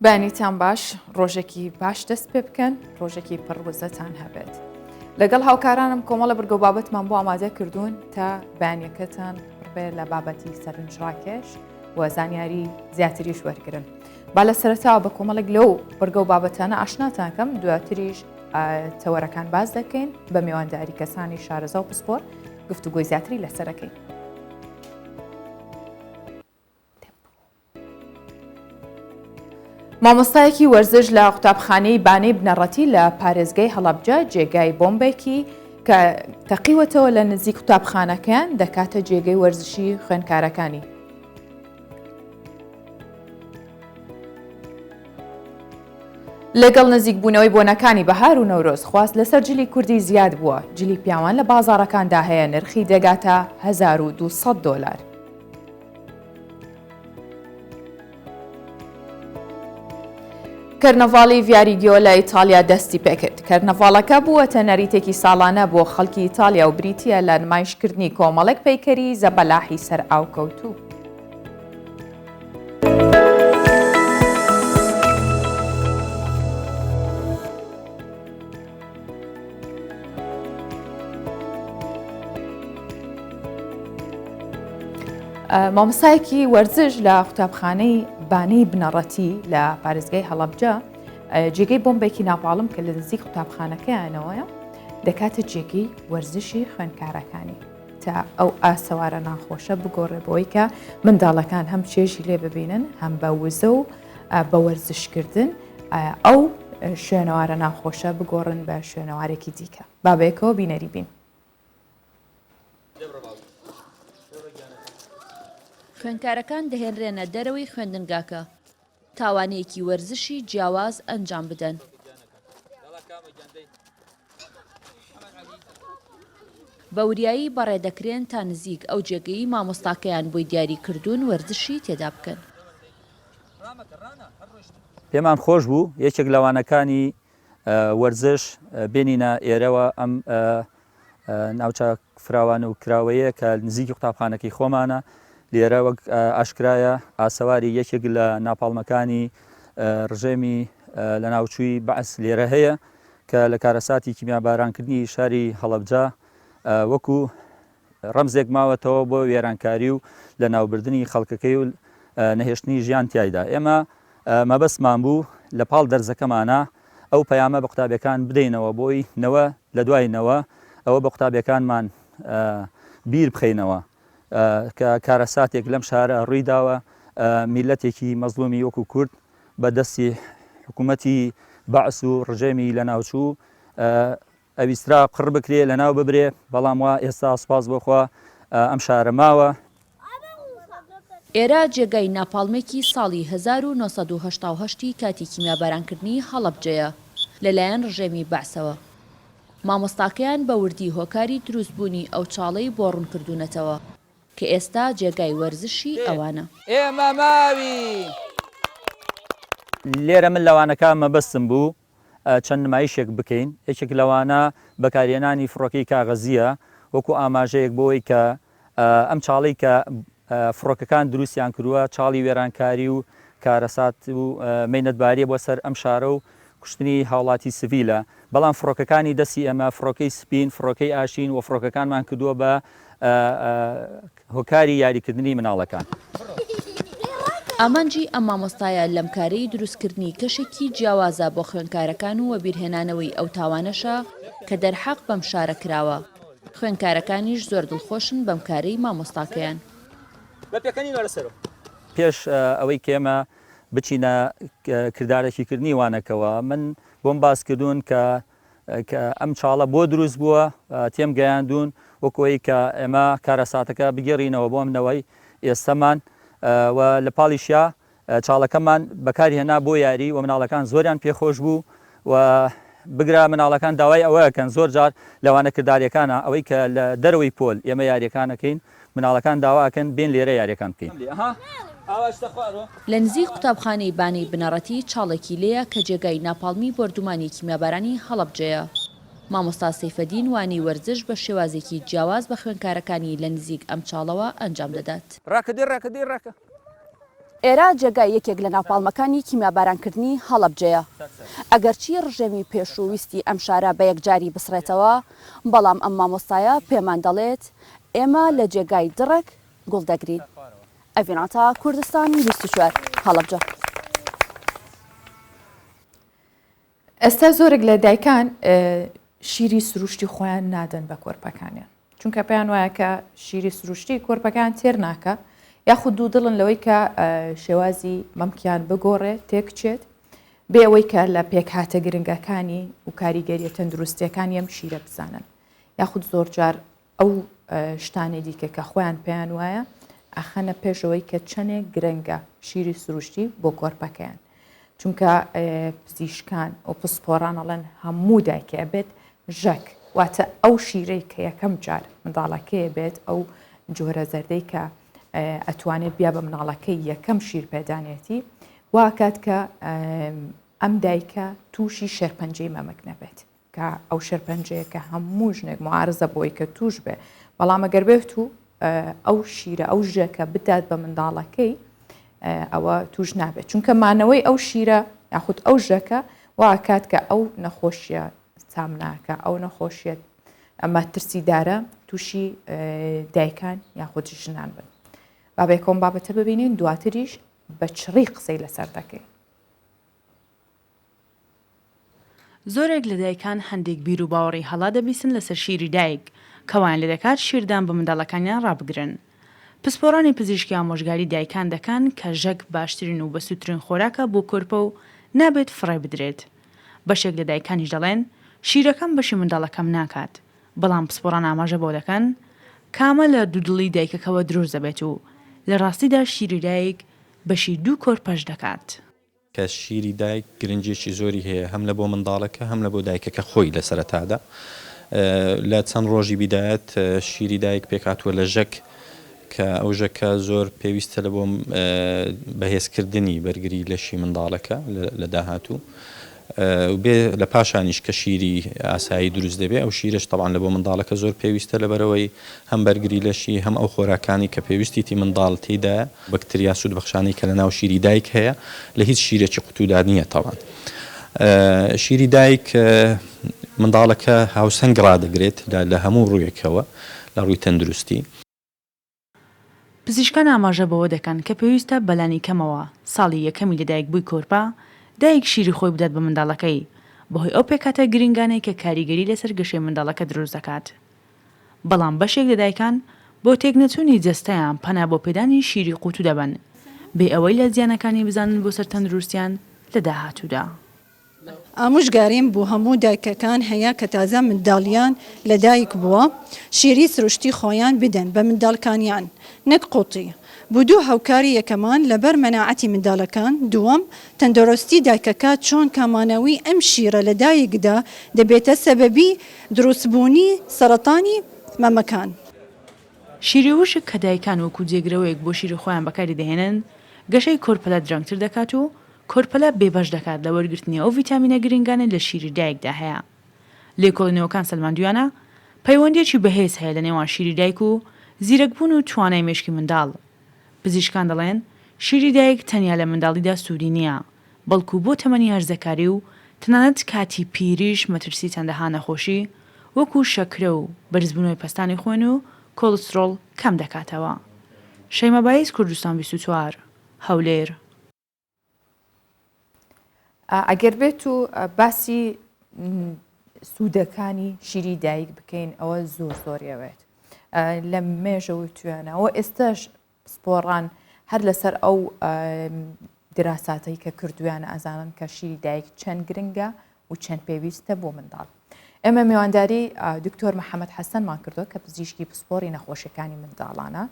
بەیانیتان باش ڕۆژێکی باش دەست پێ بکەن ڕۆژێکی پڕ وزەتان هەبێت لەگەڵ هاوکارانم کۆمەڵە بڕگە و بابەتمان بۆ ئامادە کردوون تا بەیانەکەتان پڕبێ لە بابەتی سەرنجڕاکێش و زانیاری زیاتریش وەرگن با لە سەرەتاوە بە کۆمەڵێک لەو بڕگە و بابەتانە ئاشناتان کەم دواتریش تەوەرەکان باس دەکەین بە میوانداری کەسانی شارەزا و پسپۆر گفتوگۆی زیاتری لەسەرەکەین. مامۆستایەکی وەرزش لە قوتابخانەی بانەی بنەڕەتی لە پارێزگای هەڵەبجە جێگای بۆمبێکی کە تەقیوەتەوە لە نزیک قوتابخانەکەیان دەکاتە جێگەی وەرزشی خوێندکارەکانی. لەگەڵ نزیکبوونەوەی بۆنەکانی بەهار و نەورۆز خواست لەسەر جلی کوردی زیاد بووە، جلی پیاوان لە بازاڕەکاندا هەیە نرخی دەگاتە 1200 دۆلار. کەرنەڤاڵی ڤیاریگیۆ لە ئیتاڵیا دەستی پێکرد. کەرنەڤاڵەکە بووەتە نەریتێکی ساڵانە بۆ خەڵکی ئیتاڵیا و بریتییە لە نمایشکردنی کۆمەڵێک پەیکەری زەبەلاحی سەر ئاوکەوتوو. مامۆستایەکی وەرزش لە قوتابخانەی بانەی بنەڕەتی لە پارێزگای هەڵەبجە جێگەی بۆمبێکی ناپاڵم کە لە نزیک قوتابخانەکەیانەوەیە دەکاتە جێگەی وەرزشی خوێندکارەکانی تا ئەو ئاسەوارە ناخۆشە بگۆڕێ بۆی کە منداڵەکان هەم چێژی لێ ببینن هەم بە وزە و بە وەرزشکردن ئەو شوێنەوارە ناخۆشە بگۆڕن بە شوێنەوارێکی دیکە با بەیەکەوە بینەری بین. خوێندکارەکان دەهێنرێنە دەرەوەی خوێندنگاکە تا وانەیەکی وەرزشی جیاواز ئەنجام بدەن. بە وریایی بەڕێ دەکرێن تا نزیک ئەو جێگەی مامۆستاکەیان بۆی دیاری کردوون وەرزشی تێدا بکەن. پێمان خۆش بوو یەکێک لە وانەکانی وەرزش بێنینە ئێرەوە ئەم ناوچە فراوان و کراوەیە کە نزیکی قوتابخانەکەی خۆمانە لێرە وەک ئاشکرایە ئاسەواری یەکێک لە ناپاڵمەکانی ڕژێمی لە ناوچووی بەعس لێرە هەیە کە لە کارەساتی کیمیابارانکردنی شاری هەڵەبجە وەکو ڕەمزێک ماوەتەوە بۆ وێرانکاری و لەناوبردنی خەڵکەکەی و نەهێشتنی ژیان تیایدا. ئێمە مەبەستمان بوو لە پاڵ دەرزەکەمانا ئەو پەیامە بە قوتابیەکان بدەینەوە بۆی نەوە لە دوای نەوە ئەوە بە قوتابیەکانمان بیر بخەینەوە کە کارەساتێک لەم شارە ڕوویداوە میللەتێکی مەزڵومی وەکو کورد بە دەستی حکوومەتی بەعس و ڕژێمی لەناوچوو ئەویسترا قڕ بکرێ لەناو ببرێ بەڵام وا ئێستا سوپاس بۆ خوا ئەم شارە ماوە. ئێرە جێگای ناپاڵمێکی ساڵی 1988 ی کاتی کیمیابارانکردنی هەڵەبجەیە لەلایەن ڕژێمی بەعسەوە. مامۆستاکەیان بە وردی هۆکاری دروستبوونی ئەو چاڵەی بۆ ڕوونکردوونەتەوە کە ئێستا جێگای وەرزشی ئەوانە. ئێمە ماوین. لێرە من لەوانەکە مەبەستم بوو چەند نمایشێک بکەین، یەکێک لەوانە بەکارهێنانی فڕۆکەی کاغەزییە وەکو ئاماژەیەک بۆ ئەوەی کە ئەم چاڵەی کە فڕۆکەکان دروستیان کردووە چاڵی وێرانکاری و کارەسات و مەینەتباریە بۆ سەر ئەم شارە و کوشتنی هاوڵاتی سڤیلە، بەڵام فڕۆکەکانی دەستی ئێمە فڕۆکەی سپین، فڕۆکەی ئاشین و فڕۆکەکانمان کردووە بە هۆکاری یاریکردنی مناڵەکان. ئامانجی ئەم مامۆستایە لەم کارەی دروستکردنی کەشێکی جیاوازە بۆ خوێندکارەکان و وەبیرهێنانەوەی ئەو تاوانەشە کە دەرحەق بەم شارە کراوە، خوێندکارەکانیش زۆر دڵخۆشن بەم کارەی مامۆستاکەیان. پێش ئەوەی کە ئێمە بچینە کردارەکیکردنی وانەکەوە من بۆم باسکردوون کە کە ئەم چاڵە بۆ دروست بووە تێم گەیاندوون وەکو ئەوەی کە ئێمە کارەساتەکە بگێڕینەوە بۆ ئەم نەوەی ئێستەمان و لە پاڵیشیا چاڵەکەمان بەکاری هێنا بۆ یاری و مناڵەکان زۆریان پێخۆش بوو و بگرە مناڵەکان داوای ئەوەکەن زۆر جار لەوانە کرداریەکانە ئەوەی کە لە دەرەوەی پۆل ئێمە یاریەکانەکەین مناڵەکان داوا ئەکەن بێن لێرە یاریەکان بکەین. لە نزیک قوتابخانەی بانەی بنەڕەتی چاڵێکی لێیە کە جێگای ناپاڵمی بۆردومانی کیمیابارانی هەڵەبجەیە. مامۆستا سەیفەدین وانەی وەرزش بە شێوازێکی جیاواز بە خوێنکارەکانی لە نزیک ئەم چاڵەوە ئەنجام دەدات. ڕاکە دەی ڕاکە دەی ڕاکە. ئێرە جێگای یەکێک لە ناوپاڵمەکانی کیمیابارانکردنی هەڵەبجەیە. ئەگەرچی ڕژێمی پێشوو ویستی ئەم شارە بە یەکجاری بسڕێتەوە، بەڵام ئەم مامۆستایە پێمان دەڵێت، ئێمە لە جێگای دڕک گوڵ دەگرین. ئەڤین عەتا، کوردستان 24، هەڵەبجە. ئێستا زۆرێک لە دایکان شیری سروشتی خۆیان نادەن بە کۆرپەکانیان چونکە پێیان وایە کە شیری سروشتی کۆرپەکان تێر ناکە یاخود دوو دڵن لەوەی کە شێوازی مەمکیان بگۆڕێ تێکچێت بێ ئەوەی کە لە پێکهاتە گرنگەکانی و کاریگەریە تەندروستیەکانی ئەم شیرە بزانن یاخود زۆرجار ئەو شتانەی دیکە کە خۆیان پێیان وایە ئەخەنە پێشەوەی کە چەندێک گرنگە شیری سروشتی بۆ کۆرپەکەیان چونکە پزیشکان و پسپۆران ئەڵێن هەموو دایکێ ئەبێت ژەک واتە ئەو شیرەی کە یەکەم جار منداڵەکەی بێت ئەو جۆرە زەردەی کە ئەتوانێت بیا بە مناڵەکەی یەکەم شیر پێدانێتی واکات کە ئەم دایکە تووشی شێرپەنجەی مەمک نەبێت کە ئەو شێرپەنجەیە کە هەموو ژنێک معارزە بۆی کە توش بێ بەڵام ئەگەر بێت و ئەو شیرە ئەو ژەکە بدات بە منداڵەکەی ئەوە توش نابێت چونکە مانەوەی ئەو شیرە یاخود ئەو ژەکە واکات کە ئەو نەخۆشیە سامناکە ئەو نەخۆشیە ئەمە ترسیدارە تووشی دایکان یاخود ژنان بن بابێکۆم بابەتە ببینین دواتریش بە چڕی قسەی لەسەر دەکەین. زۆرێک لە دایکان هەندێک بیروباوەڕی هەڵە دەبیستن لەسەر شیری دایک، کە وایان لێدەکات شیردان بە منداڵەکانیان ڕابگرن. پسپۆڕانی پزیشکی ئامۆژگاری دایکان دەکەن کە ژەک باشترین و بەسوودترین خۆراکە بۆ کۆرپە و نابێت فڕێ بدرێت. بەشێک لە دایکانیش دەڵێن، شیرەکەم بەشی منداڵەکەم ناکات، بەڵام پسپۆڕان ئاماژە بەوە دەکەن کە ئەمە لە دوودڵی دایکەکەوە دروست دەبێت و لە ڕاستیدا شیری دایک بەشی دوو کۆرپەش دەکات. کە شیری دایک گرنگیەکی زۆری هەیە هەم لە بۆ منداڵەکە هەم لە بۆ دایکەکە خۆی لە سەرەتادا لە چەند ڕۆژی بیدایەت شیری دایک پێکهاتووە لە ژەک کە ئەو ژەکە زۆر پێویستە لە بۆ بەهێزکردنی بەرگری لەشی منداڵەکە لە داهاتوو بێ لە پاشانیش کە شیری ئاسایی دروست دەبێ ئەو شیرەش تەبعەن لە بۆ منداڵەکە زۆر پێویستە لەبەرئەوەی هەم بەرگری لەشی هەم ئەو خۆراکانی کە پێویستیتی منداڵ تێیدایە بەکتریا سوودبەخشانەی کە لەناو شیری دایک هەیە لە هیچ شیرێکی قوتوودا نییە تەبعەن شیری دایک منداڵەکە هاوسەنگ ڕادەگرێت لە هەموو ڕوویەکەوە لە ڕووی تەندروستی. پزیشکان ئاماژە بەوە دەکەن کە پێویستە بەلانی کەمەوە ساڵی یەکەمی لەدایکبووی کۆرپە، دایک شیری خۆی بدات بە منداڵەکەی، بەهۆی ئەو پێکهاتە گرنگانەی کە کاریگەری لەسەر گەشەی منداڵەکە دروست دەکات. بەڵام بەشێک لە دایکان بۆ تێکنەچوونی جەستەیان پەنا بۆ پێدانی شیری قوتوو دەبەن، بێ ئەوەی لە زیانەکانی بزانن بۆ سەر تەندروستیان لە داهاتوودا. ئامۆژگاریم بۆ هەموو دایکەکان هەیە کە تازە منداڵیان لەدایک بووە شیری سروشتی خۆیان بدەن بە منداڵکانیان نەک قوتی بۆ دوو هۆکاری یەکەمان لەبەر مەناعەتی منداڵەکان دووەم تەندۆرۆستی دایکەکە چۆنکە مانەوی ئەم شیرە لە دایکدا دەبێتە سەبەبی دروستبوونی سەرەتانی مەمەکان. شیری وشک کە دایکان وەکو جێگرەوەیەک بۆ شیری خۆیان بەکاری دەهێنن گەشەی کۆرپەلە درەنگتر دەکات و کۆرپەلە بێبەش دەکات لە وەرگرتنی ئەو ڤیتامینە گرنگانەی لە شیری دایکدا هەیە. لێکۆڵینەوەکان سەلماندوویانە پەیوەندییەکی بەهێز هەیە لە نێوان شیری دایک و زیرەکبوون و توانای مێشکی منداڵ. پزیشکان دەڵێن شیری دایک تەنیا لە منداڵیدا سوودی نییە، بەڵکو بۆ تەمەنی هەرزەکاری و تەنانەت کاتی پیریش مەترسی چەندەها نەخۆشی وەکو شەکرە و بەرزبوونەوەی پەستانی خوێن و کۆڵسترۆڵ کەم دەکاتەوە. شەیما بایز کوردستان 24، هەولێر. ئەگەر بێت و باسی سوودەکانی شیری دایک بکەین ئەوە زۆر زۆریەوێت لە مێژەوە توێنەوە ئێستاش پسپۆڕان هەر لەسەر ئەو دراساتەی کە کردویانە ئەزانن کە شیری دایک چەند گرنگە و چەند پێویستە بۆ منداڵ. ئێمە میوانداری دکتۆر محەممەد حەسەنمان کردووە کە پزیشکی پسپۆری نەخۆشیەکانی منداڵانە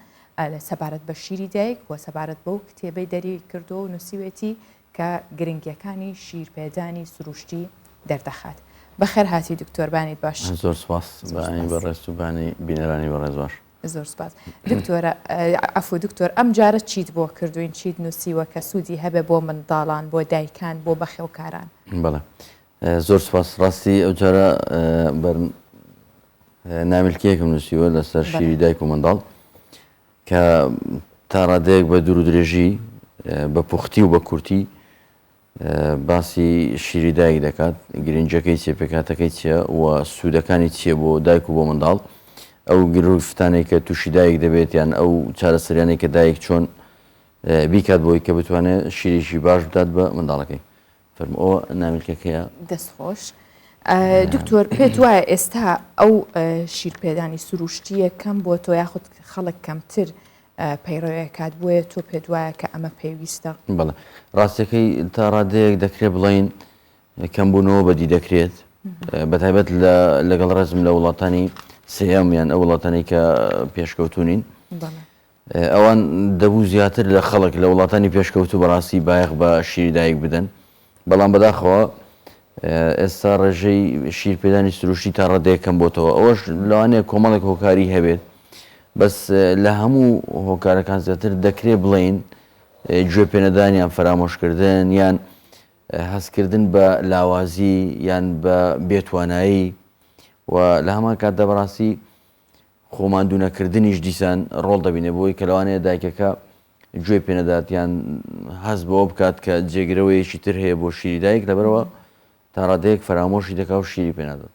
سەبارەت بە شیری دایک و سەبارەت بەو کتێبەی دەری کردووە و نووسیوێتی کە گرنگیەکانی شیرپێدانی سروشتی دەردەخات. بەخێر هاتی دکتۆر بانیت باش. زۆر سپاس بانی بەڕێز و بانی بینەرانی بەڕێز باش. زۆر سپاس دکتۆرە عەفو دکتۆر ئەم جارە چیت بۆ کردوین چیت نووسیوە کە سوودی هەبێ بۆ منداڵان بۆ دایکان بۆ بەخێوکاران؟ بەڵێ زۆر سپاس ڕاستی ئەو جارە بەر نامیلکەیەکم نووسیوە لەسەر شیری دایک و منداڵ کە تا ڕادەیەک بە دوور و درێژی. بە پوختی و بە کورتی باسی شیری دایک دەکات، گرنگیەکەی چیە، پێکهاتەکەی چیە و سوودەکانی چیە بۆ دایک و بۆ منداڵ، ئەو گرفتانەی کە تووشی دایک دەبێت یان ئەو چارەسەریانەی کە دایک چۆن بیکات بۆی کە بتوانێت شیرێکی باش بدات بە منداڵەکەی. فەرموو ئەوە نامیلکەکەیە. دەست خۆش دکتۆر پێت وایە ئێستا ئەو شیرپێدانی سروشتیە کەم بۆ تۆ یاخود خەڵک کەمتر پەیڕەوێکات بۆیە تۆ پێت وایە کە ئەمە پێویستە؟ بەڵێ ڕاستەکەی تا ڕادەیەک دەکرێت بڵین کەمبوونەوە بەدی دەکرێت بەتایبەت لەگەڵ ڕێزم لە وڵاتانی سێیەم یان ئەو وڵاتانی کە پێشکەوتونین ئەوان دەبوو زیاتر لە خەڵک لە وڵاتانی پێشکەوتوو بەڕاستی بایەخ بە شیری دایک بدەن، بەڵام بەداخەوە ئێستا ڕێژەی شیرپێدانی سروشتی تا ڕادەیەک کەم بۆتەوە، ئەوەش لەوانەیە کۆمەڵێک هۆکاری هەبێت، بەس لە هەموو هۆکارەکان زیاتر دەکرێ بڵێین گوێ پێنەدان یان فەرامۆشکردن یان هەستکردن بە لاوازی یان بە بێتوانایی و لە هەمان کاتدا بەڕاستی خۆ ماندوو نەکردنیش دیسان ڕۆڵ دەبینێ بۆی کە لەوانەیە دایکەکە گوێی پێ نەدات یان هەست بەوە بکات کە جێگرەوەیەکی تر هەیە بۆ شیری دایک لەبەرەوە تا ڕادەیەک فەرامۆشی دەکا و شیری پێ نادات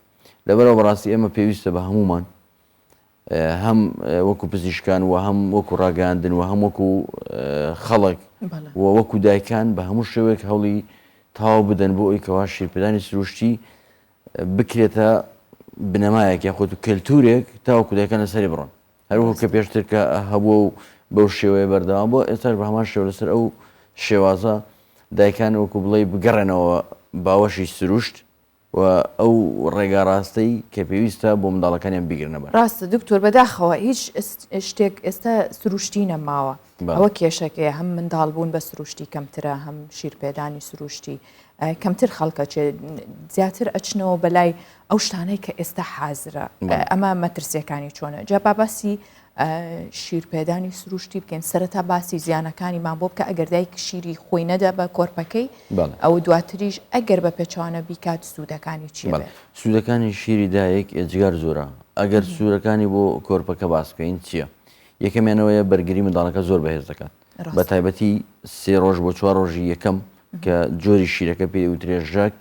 لەبەرەوە بەڕاستی ئێمە پێویستە بە هەمومان هەم وەکو پزیشکان و هەم وەکو ڕاگەاندن و هەم وەکو خەڵک و وەکو دایکان بە هەموو شێوەیەک هەوڵی تەواو بدەن بۆ ئەوی کەوا شیرپێدانی سروشتی بکرێتە بنەمایەک یاخود کەلتورێک تاوەکو دایکان لەسەری بڕۆن هەروەکو کە پێشتر کە هەبووە و بەو شێوەیە بەردەوام بووە ئێستاش بە هەمان شێوە لەسەر ئەو شێوازە دایکان وەکو بڵێی بگەڕێنەوە باوەشی سروشت و ئەو ڕێگا ڕاستەی کە پێویستە بۆ منداڵەکانیان بیگرنە بەر. ڕاستە دکتۆر بەداخەوە هیچ شتێک ئێستا سروشتی نەماوە ئەوە کێشەکەیە هەم منداڵ بوون بە سروشتی کەمترە هەم شیرپێدانی سروشتی کەمتر خەڵک ئەچێت زیاتر ئەچنەوە بەلای ئەو شتانەی کە ئێستا حازرە ئەمە مەترسیەکانی چۆنە جا با باسی شیرپێدانی سروشتی بکەین سەرەتا باسی زیانەکانیمان بۆ بکە ئەگەر دایک شیری خۆی نەدا بە کۆرپەکەی ئەو دواتریش ئەگەر بە پێچوانە بیکات سوودەکانی چی سوودەکانی شیری دایک ئێجگار زۆرە ئەگەر سوورەکانی بۆ کۆرپەکە باس بکەین چییە یەکەمیانەوەیە بەرگری منداڵەکە زۆر بەهێز دەکات بە تایبەتی سێ ڕۆژ بۆ چوار ڕۆژی یەکەم کە جۆری شیرەکە پێی دەوترێت ژاک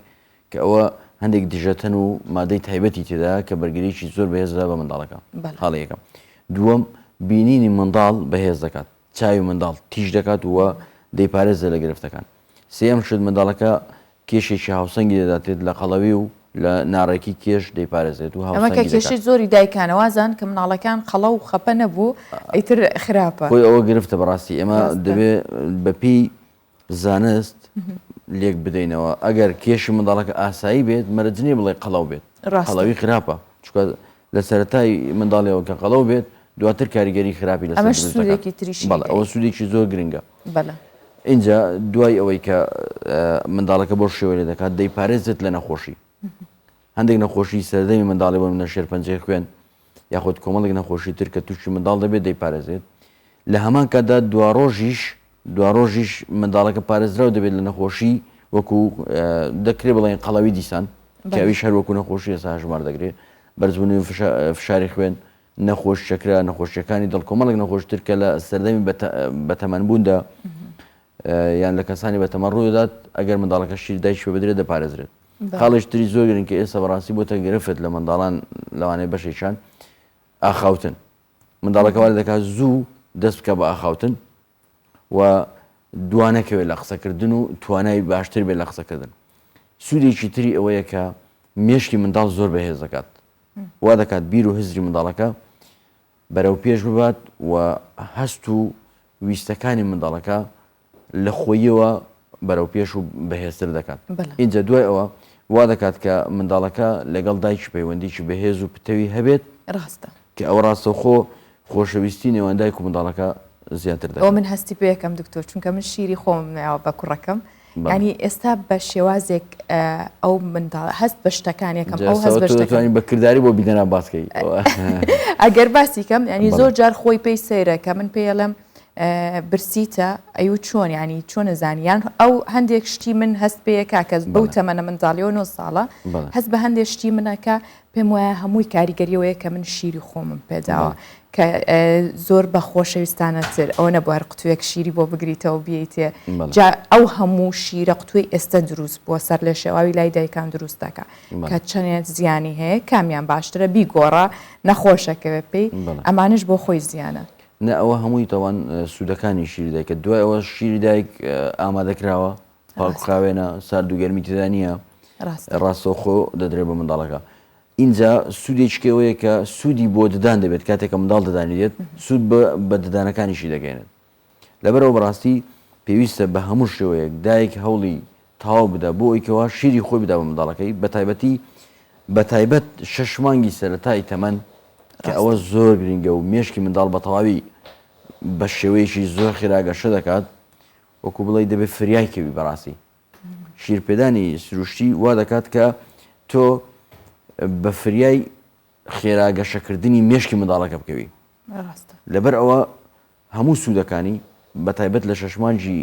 کە ئەوە هەندێک دژەتەن و مادەی تایبەتی تێدا کە بەرگریی زۆر بەهێز دەدا بە منداڵەکە خاڵی یەکەم دووەم بینینی منداڵ بەهێز دەکات چاوی منداڵ تیژ دەکات و دەیپارێزێت لە گرفتەکان سێیەم شت منداڵەکە کێشێکی هاوسەنگی دەداتێت لە قەڵەوی و لە ناڕێکی کێش دەیپارێزێت و ئەمە کە هاوسەنگی کێشەی دەکات. زۆری دایکانە وازان کە مناڵەکان قەڵەو و خەپە نەبوو ئیتر خراپە. خۆی ئەوە گرفتە بەڕاستی ئێمە ڕاستە. دەبێ بەپێی زانست لێک بدەینەوە ئەگەر کێشی منداڵەکە ئاسایی بێت مەرج نییە بڵێ قەڵەو بێت ڕاستە. قەڵەوی خراپە چونکە لە سەرەتای منداڵیەوە کە قەڵەو بێت دواتر کاریگەری خراپی لەسەر ئەمەش دروست دەکات سوودێکی تریشی بەڵێ ئەوە هەیە. سوودێکی زۆر گرنگە. بەڵێ. ئینجا دوای ئەوەی کە منداڵەکە بەو شێوەیە لێ دەکات دەیپارێزێت لە نەخۆشی هەندێک نەخۆشی سەردەمی منداڵی بۆ منە شێرپەنجەی خوێن یاخود کۆمەڵێک نەخۆشی تر کە تووشی منداڵ دەبێت دەیپارێزێت لە هەمان کاتدا دواڕۆژیش دواڕۆژیش منداڵەکە پارێزراو دەبێت لە نەخۆشی وەکو دەکرێ بڵێن قەڵەوی دیسان کە ئەویش هەر وەکو نەخۆشی ئێستا هەژمار دەکرێت بەرزبوونی فشاری خوێن نەخۆش شەکرە، نەخۆشیەکانی دڵ، کۆمەڵێک نەخۆشی تر کە لە سەردەمی بەتەمەنبووندا یان لە کەسانی بەتەمەن ڕوودەدات ئەگەر منداڵەکە شیر دایکی پێ بدرێت دەپارێزرێت. خاڵێکی تری زۆر گرنگ کە ئێستا بەڕاستی بۆتە گرفت لە منداڵان لەوانەیە بەشێکیان ئاخاوتن منداڵەکە وا دەکات زوو دەست بکە بە ئاخاوتن و دوانەکەوێت لە قسەکردن و توانای باشتر بێت لە قسەکردن سوودێکی تری ئەوەیە کە مێشکی منداڵ زۆر بەهێز دەکات وا دەکات بیر و هزری منداڵەکە بەرەو پێش ببات و هەست و ویستەکانی منداڵەکە لە خۆیەوە بەرەو پێش و بەهێزتر دەکات. ئینجا دوای ئەوە وا دەکات کە منداڵەکە لەگەڵ دایکی پەیوەندیی بەهێز و پتەوی هەبێت. ڕاستە. کە ئەوە ڕاستەوخۆ خۆشەویستی نێوان دایک و منداڵەکە زیاتر دەکات. ئەوە من هەستی پێ ئەکەم دکتۆر، چونکە من شیری خۆمم نایەوە بە کوڕەکەم، یانی ئێستا بە شێوازێک ئەو منداڵ هەست بە شتەکان یەکەم ئەو هەست بە شتەکانی بە کرداری بۆ بینەران باس کەی ئەگەر باسی کەم ینی زۆر جار خۆی پێی سەیرە کە من پێڵم. برسیتە ئەیو چۆن یانی چۆن ئەزانی یان ئەو هەندێک شتی من هەست پێیەکا کە بەو تەمەنە منداڵیەوە نۆ ساڵە هەست بە هەندێک شتی منەکە پێم وایە هەمووی کاریگەریەوەیە کە من شیری خۆمم پێداوە کە زۆر بە خۆشەویستانەتر ئەوە نەبوو هەر قوتوویەک شیری بۆ بگریتەوە بیەیتێ جا ئەو هەموو شیرە قوتووی ئێستا دروست بووە سەر لە شێواوی لای دایکان دروست دەکا کە چەندێک زیانی هەیە کامیان باشترە بیگۆڕە نەخۆشەکەوێ پێی ئەمانش بۆ خۆی زیانە. نا ئەوە هەمووی تاوان سوودەکانی شیری دایکە دوای ئەوە شیری دایک ئامادەکراوە پاک و خاوێنە سارد و گەرمی تێدا نییە ڕاستەوخۆ دەدرێت بە منداڵەکە ئینجا سوودێکی کەوەیە کە سوودی بۆ ددان دەبێت کاتێک کە منداڵ ددانی دێت سوود بە ددانەکانیشی دەگەێنێت لەبەرئەوە بەڕاستی پێویستە بە هەموو شێوەیەک دایک هەوڵی تەواو بدا بۆ ئەوی کەوا شیری خۆی بدا بە منداڵەکەی بەتایبەتی بەتایبەت شەش مانگی سەرەتای تەمەن کە ئەوە زۆر گرنگە و مێشکی منداڵ بە تەواوی بە شێوەیەکی زۆر خێرا گەشە دەکات وەکو بڵێ دەبێت فریای کەوی بەڕاستی شیرپێدانی سروشتی وا دەکات کە تۆ بە فریای خێرا گەشەکردنی مێشکی منداڵەکە بکەوی لەبەر ئەوە هەموو سوودەکانی، بەتایبەت لە شەش مانگی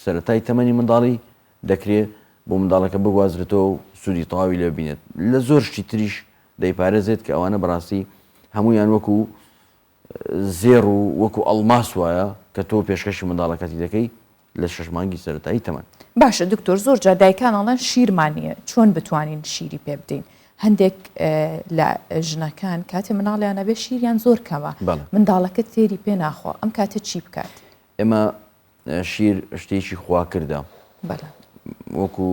سەرەتای تەمەنی منداڵی، دەکرێ بۆ منداڵەکە بگوازرێتەوە و سوودی تەواوی لێ ببینێت. لە زۆر شتی تریش دەیپارێزێت کە ئەوانە بەڕاستی هەموویان وەکو زێڕ و وەکو ئەڵماس وایە کە تۆ پێشکەشی منداڵەکەتی دەکەی لە شەش مانگی سەرەتایی تەمەن. باشە دکتۆر زۆر جار دایکان ئەڵێن شیرمان نییە چۆن بتوانین شیری پێ بدەین هەندێک لە ژنەکان کاتێ مناڵیان ئەبێ شیریان زۆر کەمە منداڵەکە تێری پێ ناخوا ئەم کاتە چی بکات؟ ئێمە شیر شتێکی خواکردە وەکو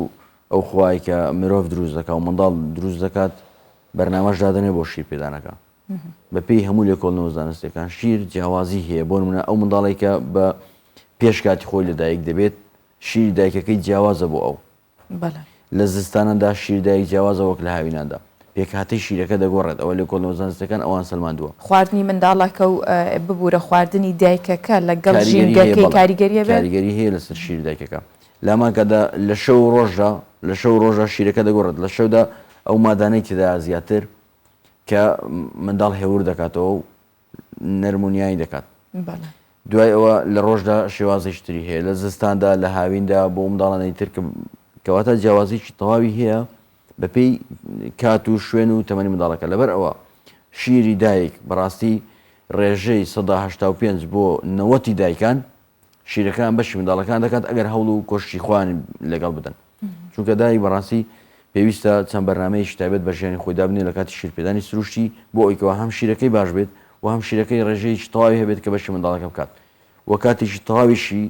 ئەو خوای کە مرۆڤ دروست دەکات و منداڵ دروست دەکات بەرنامەش دادەنێ بۆ شیر پێدانەکە بەپێی هەموو لێکۆڵنەوە زانستیەکان شیر جیاوازی هەیە بۆ نمونە ئەو منداڵێک کە بە پێش کاتی خۆی لەدایک دەبێت شیری دایکەکەی جیاوازە بۆ ئەو لە زستاناندا شیر دایک جیاوازە وەک لە هاویناندا پێکهاتەی شیرەکە دەگۆڕێت ئەوە لێکۆڵنەوە زانستەکان ئەوان سەلماندووە. خواردنی منداڵەکە و ببورە خواردنی دایکەکە لەگەڵ ژینگەکەی کاریگەری هەبێت؟ کاریگەری هەیە لەسەر شیری دایکەکە لامان کەدا لە شەو و ڕۆژدا لە شەو و ڕۆژدا شیرەکە دەگۆڕێت لە شەودا ئەو مادانەی تێدا زیاتر کە منداڵ هێور دەکاتەوە و نەرم و نیانی دەکات. دوای ئەوە لە ڕۆژدا شێوازێکی تری هەیە لە زستاندا لە هاویندا بۆ منداڵانی تر کەواتە جیاوازیی تەواوی هەیە بەپێی کات و شوێن و تەمەنی منداڵەکە لەبەر ئەوە شیری دایک بەڕاستی ڕێژەی 185 بۆ نەوەتی دایکان شیرەکان بەشی منداڵەکان دەکات ئەگەر هەوڵ و کۆششی خۆیان لەگەڵ بدەن چونکە دایک بەڕاستی پێویستە چەند بەرنمەیەکی تایبەت بە ژیانی خۆی دابنێ لە کاتی شیرپێدانی سروشتی بۆ ئەویکەوە هەم شیرەکەی باش بێت و هەم شیرەکەی ڕێژەیەکی تەواوی هەبێت کە بەشی منداڵەکە بکات و کاتێکی تەواویشی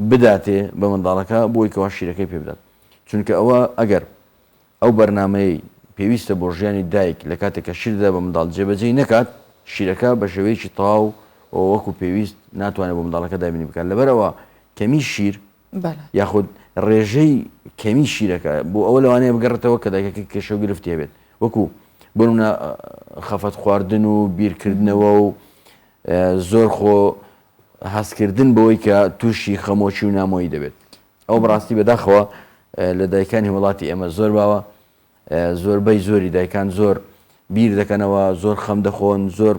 بداتێ بە منداڵەکە بۆی کەوا شیرەکەی پێ بدات چونکە ئەوە ئەگەر ئەو بەرنامەیەی پێویستە بۆ ژیانی دایک لە کاتێک کە شیر دەدا بە منداڵ جێبەجێی نەکات، شیرەکە بە شێوەیەکی تەواو و وەکو پێویست ناتوانێت بۆ منداڵەکە دابینی بکات، لەبەرئەوە کەمی شیر یاخود ڕێژەی کەمی شیرەکە بۆ ئەوە لەوانەیە بگەڕێتەوە کە دایکەکە کێشە و گرفتی هەبێت وەکو بۆ نمونە خەفەت خواردن و بیرکردنەوە و زۆر خۆ هەستکردن بەوەی کە تووشی خەمۆکی و نامۆیی دەبێت. ئەوە بەڕاستی بەداخەوە لە دایکانی وڵاتی ئێمە زۆر باوە زۆربەی زۆری دایکان زۆر بیر دەکەنەوە زۆر خەم دەخۆن زۆر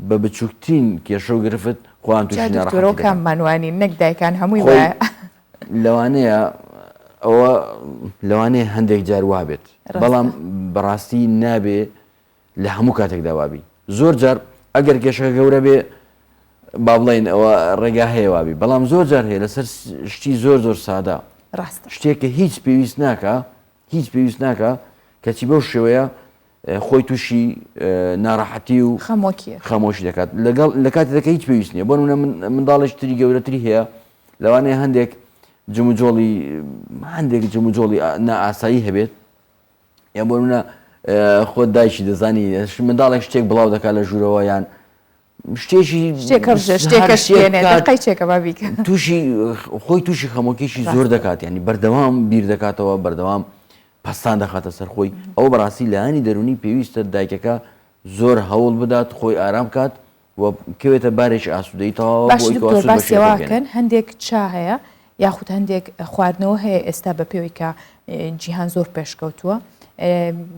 بە بچووکترین کێشە و گرفت خۆیان تووشی ناڕەحەتی دەکەن. کاممانوانی نەک دایکان هەمووی وایە. لەوانەیە ئەوە لەوانەیە هەندێک جار وابێت بەڵام بەڕاستی نابێ لە هەموو کاتێکدا وابی زۆر جار ئەگەر کێشەکە گەورە بێ با بڵێین ئەوە ڕێگا هەیە وابی بەڵام زۆر جار هەیە لەسەر شتی زۆر زۆر سادە ڕاستە شتێک کە هیچ پێویست ناکا هیچ پێویست ناکا کەچی بەو شێوەیە خۆی تووشی ناڕەحەتی و خەمۆکی خەمۆشی دەکات لەگەڵ لە کاتێکدا کە هیچ پێویست نییە بۆ نمونە منداڵێکی تری گەورەتری هەیە لەوانەیە هەندێک جموجۆڵی هەندێک جموجۆڵی نائاسایی هەبێت یان بۆ منە خۆت دایکی دەزانی منداڵێک شتێک بڵاو دەکات لە ژوورەوە یان شتێکی تووشی خۆی تووشی خەمۆکیشی زۆر دەکات ینی بەردەوام بیر دەکاتەوە بەردەوام پستان دەخاتە سەر خۆی ئەو بەڕاستی لایانی دەرونی پێویستە دایکەکە زۆر هەوڵ بدات خۆی ئارام کات و بکەوێتە بارێکی ئاسوودەیی تەواوە باشە دکتۆر باسی ئەوە ئەکەن هەندێک چا هەیە یاخود هەندێک خواردنەوە هەیە ئێستا بە پێوەی کە جیهان زۆر پێشکەوتووە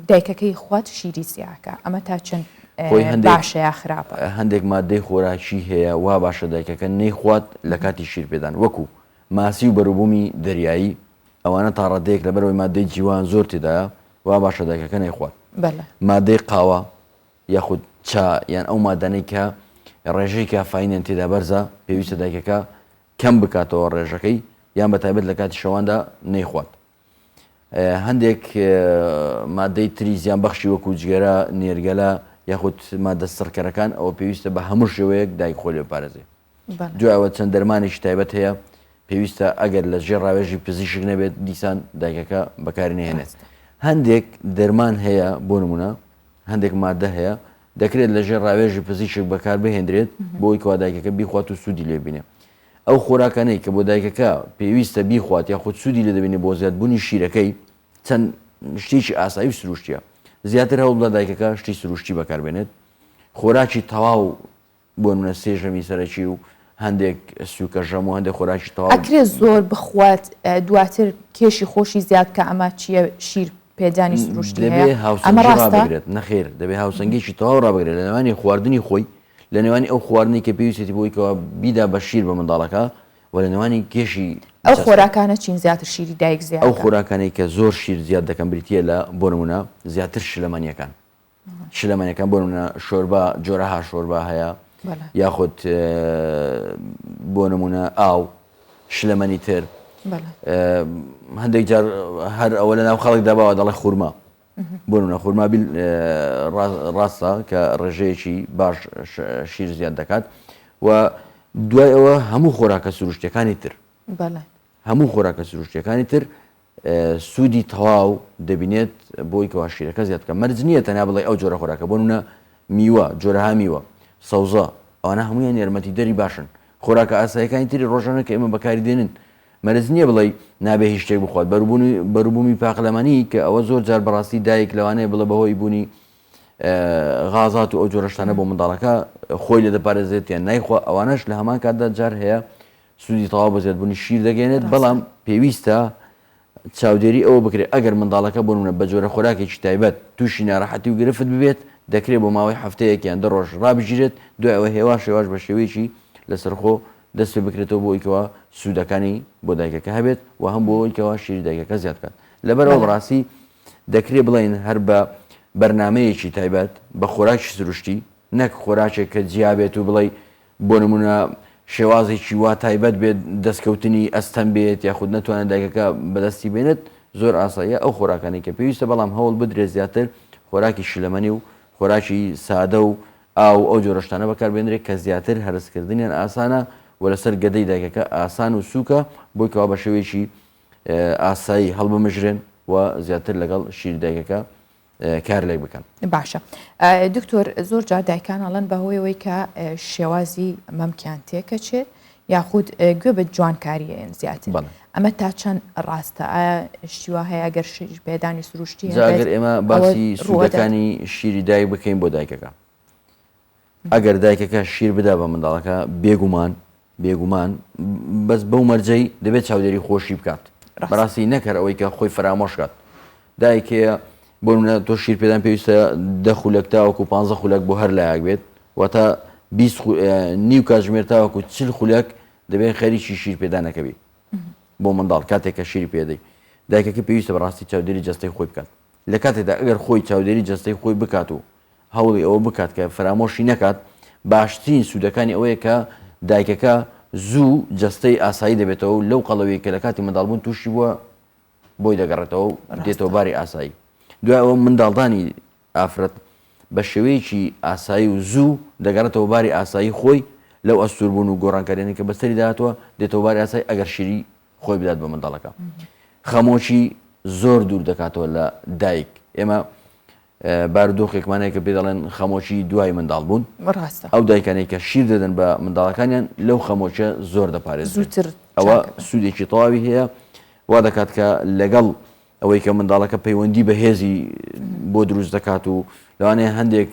دایکەکەی خوات شیری زیاکە ئەمە تا چەند. خۆی هەندێک باشە یا خراپە؟ هەندێک ماددەی خۆراکی هەیە وا باشە دایکەکە نەیخوات لە کاتی شیرپێدان وەکو، ماسی و بەروبوومی دەریایی، ئەوانە تا ڕادەیەک لەبەرئەوەی ماددەی جیوان زۆر تێدایە وا باشە دایکەکە نەیخوات. بەلێ. ماددەی قاوە یاخود چا یان ئەو مادانەی کە ڕێژەی کافاینیان تێدا بەرزە پێویستە دایکەکە کەم بکاتەوە ڕێژەکەی یان بە تایبەت لە کاتی شەواندا نەیخوات. هەندێک مادەی تری زیانبەخشی وەکو جگەرە، نێرگەلە یاخود مادە سڕکەرەکان ئەوە پێویستە بە هەموو شێوەیەک دایک خۆی لێ بپارێزێ. دوای ئەوە چەند دەرمانێکی تایبەت هەیە پێویستە ئەگەر لە ژێر ڕاوێژی پزیشک نەبێت دیسان دایکەکە بەکاری نەهێنێت. هەندێک دەرمان هەیە بۆ نمونە هەندێک مادە هەیە دەکرێت لە ژێر ڕاوێژی پزیشک بەکار بهێندرێت بۆی کەوا دایکەکە بیخوات و سوودی لێ بینێ. ئەو خۆراکانەی کە بۆ دایکەکە پێویستە بیخوات یاخود سوودی لێ دەبینێت بۆ زیادبوونی شیرەکەی چەند شتێکی ئاسایی و سروشتیە زیاتر هەوڵبدە دایکەکە شتی سروشتی بەکاربێنێت خۆراکی تەواو بۆ نمونە سێ ژەمی سەرەکی و هەندێک سوکە ژەم و هەندێک خۆراکی تەواو ئەکرێ زۆر بخوات دواتر کێشی خۆشی زیاد بکا ئەمە چیە شیر پێدانی سروشتی دەبێ هەیە ئەمە هاوسەنگی ڕاستە؟ ڕابگرێت نەخێر دەبێ هاوسەنگیی تەواو ڕابگرێت لە نێوانی خواردنی خۆی لە نێوانی ئەو خواردنەی کە پێویستێتی بۆی کەوا بیدا بە شیر بە منداڵەکە و لە نێوانی کێشی ئەو جەستەی. خۆراکانە چین زیاتر شیری دایک زیاد ئەو دەکەن؟ خۆراکانەی کە زۆر شیر زیاد دەکەن بریتییە لە بۆ نموونە زیاتر شلەمەنییەکان شلەمەنیەکان بۆ نمونە شۆربا جۆرەها شۆربا هەیە یاخود بۆ نمونە ئاو شلەمەنی تر هەندێک جار هەر ئەوە لە ناو خەڵک داباوە دەڵێ خورما بۆ نمونە خورما بیل ڕاستە کە ڕێژەیەکی باش شیر زیاد دەکات و دوای ئەوە هەموو خۆراکە سروشتەکانی تر هەموو خۆراکە سروشتیەکانی تر سوودی تەواو دەبینێت بۆی کەوا شیرەکە زیاد بکە مەرج نییە تەنیا بڵێ ئەو جۆرە خۆراکە بۆ نمونە میوە جۆرەها میوە سەوزە ئەوانە هەمویان یارمەتی دەری باشن خۆراکە ئاسایەکانی تری ڕۆژانە کە ئێمە بەکاری دێنن مەرج نییە بڵێ نابێ هیچ شتێک بخوات بەروبوونی بەروبوومی پاقلەمەنی کە ئەوە زۆر جار بەڕاستی دایک لەوانەیە بڵێ بەهۆی بوونی غازات و ئەو جۆرە شتانە بۆ منداڵەکە خۆی لێ دەپارێزێت یان نایخوا ئەوانەش لە هەمان کاتدا جار هەیە سوودی تەواو بە زیادبوونی شیر دەگەیەنێت، بەڵام پێویستە چاودێری ئەوە بکرێت ئەگەر منداڵەکە بۆ نمونە بە جۆرە خۆراکێکی تایبەت تووشی ناڕەحەتی و گرفت ببێت، دەکرێت بۆ ماوەی هەفتەیەک یان دە ڕۆژ ڕابگیرێت، دوای ئەوە هێواش هێواش بە شێوەیەکی لەسەرخۆ دەست پێ بکرێتەوە بۆ ئەوەی کەوا سوودەکانی بۆ دایکەکە هەبێت و هەم بۆ ئەوەی کەوا شیری دایکەکە زیاد بکات. لەبەرئەوە بەڕاستی دەکرێت بڵێین هەر بە بەرنامەیەکی تایبەت بە خۆراکی سروشتی نەک خۆراکێک کە جیا بێت و بڵێی بۆ نموونە شێوازێکی وا تایبەت بێت دەستکەوتنی ئەستەم بێت یاخود نەتوانێت دایکەکە بەدەستی بێنێت زۆر ئاساییە ئەو خۆراکانەی کە پێویستە بەڵام هەوڵ بدرێت زیاتر خۆراکی شلەمەنی و خۆراکی سادە و ئاو و ئەو جۆرە شتانە بەکاربێنرێت کە زیاتر هەرسکردنیان ئاسانە و لەسەر گەدەی دایکەکە ئاسان و سووکە بۆی کەوا بە شێوەیەکی ئاسایی هەڵبمژرێن و زیاتر لەگەڵ شیری دایکەکە کارلێک بکەن. باشە دکتۆر زۆر جار دایکان ئەڵێن بەهۆی ئەوەی کە شێوازی مەمکیان تێکەچێت یاخود گوێ بە جوانکاری ئەیەن زیاتر ئەمە تا چەند ڕاستە ئایا شتی وا هەیە گەر شیر پێدانی سروشتی جا ئەگەر ئێمە باسی سوودەکانی شیری دایک بکەین بۆ دایکەکە ئەگەر دایکەکە شیر بدا بە منداڵەکە بێگومان بێگومان بەس بەو مەرجەی دەبێت چاودێری خۆشی بکات بەڕاستی نەکەر ئەوەی کە خۆی فەرامۆش کات دایکەیە بۆ منە تۆ شیر پێدان پێویستە دە خولەک تاوەکو پ خولەک بۆ هەر لایەک بێت واتە نیو کاتژمێر تاوەکو چل خولەک دەبێت خەریکی شیر پێدانەکەبی بۆ منداڵ کاتێک کە شیری پێدەی دایکەکە پێویستە بەڕاستی چاودێری جەستەی خۆی بکات لە کاتێکدا ئەگەر خۆی چاودێری جەستەی خۆی بکات و هەوڵی ئەوە بکات کە فەرامۆشی نەکات، باشترین سوودەکانی ئەوەیە کە دایکەکە زوو جەستەی ئاسایی دەبێتەوە و لەو قەڵەویەی کە لە کاتی منداڵبوون تووشی بووە بۆی دەگەڕێتەوە و دێتەوە باری ئاسایی. دوای ئەوە منداڵدانی ئافرەت بە شێوەیەکی ئاسایی و زوو دەگەڕێتەوە باری ئاسایی خۆی لەو ئەستووربوون و گۆڕانکاریانەی کە بەسەریدا هاتووە دێتەوە باری ئاسایی ئەگەر شیری خۆی بدات بە منداڵەکە. خەمۆکی زۆر دوور دەکاتەوە لە دایک. ئێمە بارودۆخێکمان هەیە کە پێی دەڵێن خەمۆکی دوای منداڵ بوون. ڕاستە. ئەو دایکانەی کە شیر دەدەن بە منداڵەکانیان لەو خەمۆکیە زۆر دەپارێزرێن. زووتر ئەوە چاک ئەبن. سوودێکی تەواوی هەیە، وا دەکات کە لەگەڵ ئەوەی کە منداڵەکە پەیوەندی بەهێزی بۆ دروست دەکات و لەوانەیە هەندێک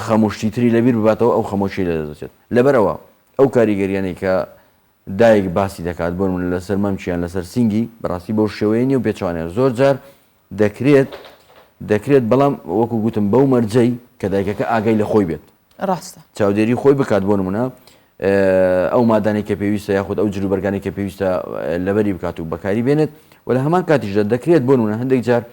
خەم و شتی تری لەبیر بباتەوە ئەو خەمۆکیەی لەدەست دەچێت. لەبەرئەوە ئەو کاریگەریانەی کە دایک باسی دەکات بۆ نمونە لەسەر مەمکی یان لەسەر سینگی بەڕاستی بەو شێوەیە نیە و پێچەوانەیە زۆر جار دەکرێت دەکرێت بەڵام وەکو گوتم بەو مەرجەی کە دایکەکە ئاگای لە خۆی بێت. ڕاستە. چاودێری خۆی بکات بۆ نمونە ئەو مادانەی کە پێویستە یاخود ئەو جلوبەرگانەی کە پێویستە لەبەری بکات و بەکاری بێنێت و لە هەمان کاتیشدا دەکرێت بۆ نمونە هەندێک جار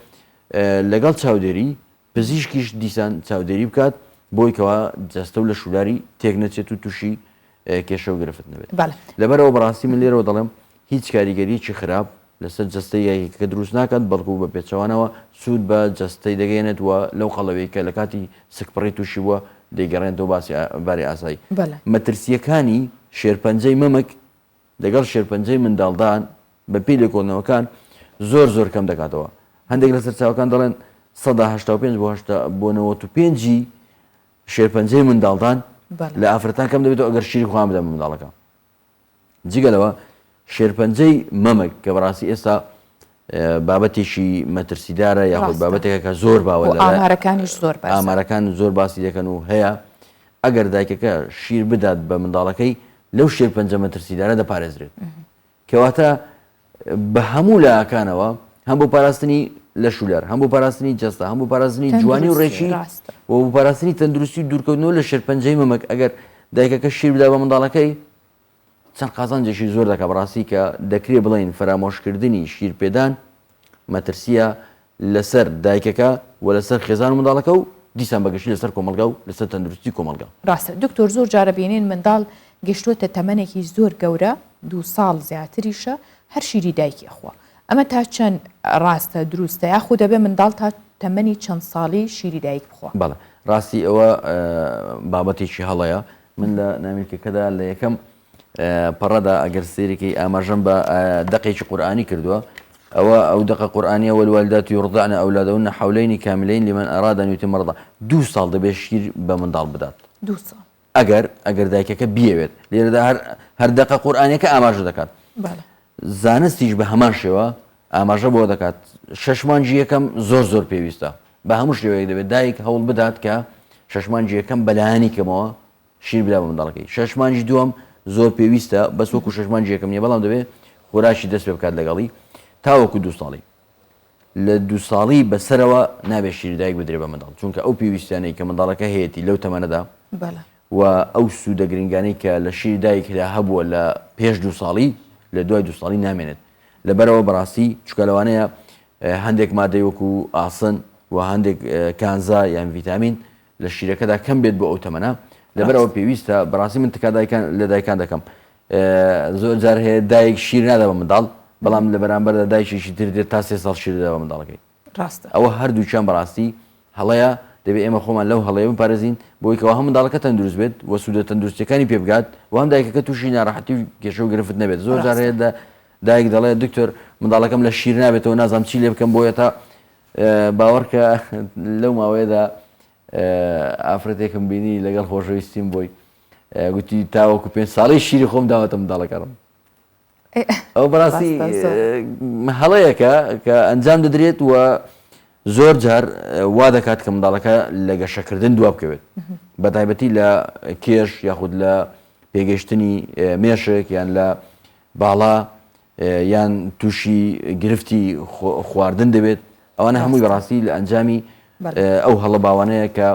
لەگەڵ چاودێری پزیشکیش دیسان چاودێری بکات بۆی کەوا جەستە و لە شولاری تێک نەچێت و تووشی کێشە و گرفت نەبێت. لەبەرئەوە بەڕاستی من لێرەوە دەڵێم هیچ کاریگەریەکی خراپ لەسەر جەستەی یاریکەکە دروست ناکات، بەڵکو بە پێچەوانەوە سوود بە جەستەی دەگەیەنێت و لەو قەڵەویەی کە لە کاتی سکپڕی تووشی بووە دەیگەڕێنێتەوە باسی باری ئاسایی. مەترسییەکانی شێرپەنجەی مەمک لەگەڵ شێرپەنجەی منداڵدان بەپێی لێکۆڵینەوەکان زۆر زۆر کەم دەکاتەوە. هەندێک لە سەرچاوەکان دەڵێن 85% بۆ 80 بۆ 95 ی شێرپەنجەی منداڵدان لە ئافرەتان کەم دەبێتەوە ئەگەر شیری خۆیان بدەن بە منداڵەکە. جگە لەوە شێرپەنجەی مەمک کە بەڕاستی ئێستا بابەتێکی مەترسیدارە یاخود بابەتێکە کە زۆر باوە ئامارەکانیش زۆر ئامارەکان زۆر باسی دەکەن و هەیە ئەگەر دایکەکە شیر بدات بە منداڵەکەی لەو شێرپەنجە مەترسیدارە دەپارێزرێت کەواتە بە هەموو لاکانەوە هەم بۆ پاراستنی لەشولار هەم بۆ پاراستنی جەستە هەم بۆ پاراستنی جوانی و ڕێکی و بۆ پاراستنی تەندروستی و دوورکەوتنەوە لە شێرپەنجەی مەمک ئەگەر دایکەکە شیر بدا بە منداڵەکەی چەند قازانجێکی زۆر دەکا بەڕاستی کە دەکرێ بڵێین فەرامۆشکردنی شیرپێدان مەترسیە لەسەر دایکەکە و لەسەر خێزان و منداڵەکە و دیسان بەگشتی لەسەر کۆمەڵگا و لەسەر تەندروستی کۆمەڵگا. ڕاستە دکتۆر زۆر جار ئەبینین منداڵ گەشتووەتە تەمەنێکی زۆر گەورە دووساڵ زیاتریشە هەر شیری دایکی ئەخوا ئەمە تا چەند ڕاستە دروستە یاخود دەبێ منداڵ تا تەمەنی چەند ساڵی شیری دایک بخوا؟ بەڵێ ڕاستی ئەوە بابەتێکی هەڵەیە من لە نامیلکەکەدا لە یەکەم پەڕەدا ئەگەر سەیرەکەی ئاماژەم بە دەقێکی قورئانی کردووە ئەوە ئەو دەقە قورئانیە والوالدات یرضعن اولادهن حولین کاملین لمن اراد ان یتم الرضاعە دوو ساڵ دەبێت شیر بە منداڵ بدات دوو ساڵ ئەگەر ئەگەر دایکەکە بیەوێت لێرەدا هەر هەر دەقە قورئانیەکە ئاماژە دەکات زانستیش بە هەمان شێوە ئاماژە بۆ دەکات شەش مانگی یەکەم زۆر زۆر پێویستە بە هەموو شێوەیەک دەبێت دایک هەوڵ بدات کە شەش مانگی یەکەم بەلایەنی کەمەوە شیر بدا بە منداڵەکەی. شەش مانگی دووەم زۆر پێویستە بەس وەکو شەش مانگی یەکەم نییە بەڵام دەبێت خۆراکی دەست پێ بکات لەگەڵی تاوەکو دوو ساڵی. لە دوو ساڵی بەسەرەوە نابێت شیری دایک بدرێت بە منداڵ چونکە ئەو پێویستیانەی کە منداڵەکە هەیەتی لەو تەمەنەدا و ئەو سوودە گرنگانەی کە لە شیری دایکدا هەبووە لە پێش دوو ساڵی لە دوای دوو ساڵی نامێنێت. لەبەرئەوە بەڕاستی چونکە لەوانەیە هەندێک مادەی وەکو ئاسن و هەندێک کانزا یان ڤیتامین لە شیرەکەدا کەم بێت بۆ ئەو تەمەنە لەبەرئەوە پێویستە بەڕاستی من تکا دایکان لە دایکان دەکەم زۆر جار هەیە دایک شیر نادا بە منداڵ بەڵام لە بەرامبەردا دایکێکی تر دێت تا سێ ساڵ شیر دەدا بە منداڵەکەی ڕاستە ئەوە هەردووکیان بەڕاستی هەڵەیە دەبێت ئێمە خۆمان لەو هەڵەیە بپارێزین بۆی کەوا هەم منداڵەکە تەندروست بێت و سوودە تەندروستیەکانی پێ بگات و هەم دایکەکە تووشی ناڕەحەتی و کێشە و گرفت نەبێت زۆر جار هەیە دایک دەڵێت دکتۆر منداڵەکەم لە شیر نابێتەوە نازانم چی لێ بکەم بۆیە تا باوەڕکە لەو ماوەیەدا ئافرەتێکم بینی لەگەڵ خۆشەویستیم بۆی گوتی تاوەکو پێنج ساڵی شیری خۆم داوەتە منداڵەکانم ئەو بەڕاستی هەڵەیەکە کە ئەنجام دەدرێت و زۆر جار وا دەکات کە منداڵەکە لە گەشەکردن دوا بکەوێت بە تایبەتی لە کێش یاخود لە پێگەشتنی مێشک یان لە باڵا یان تووشی گرفتی خواردن دەبێت ئەوانە هەمووی بەڕاستی لە ئەنجامی ئەو هەڵە باوانەیە کە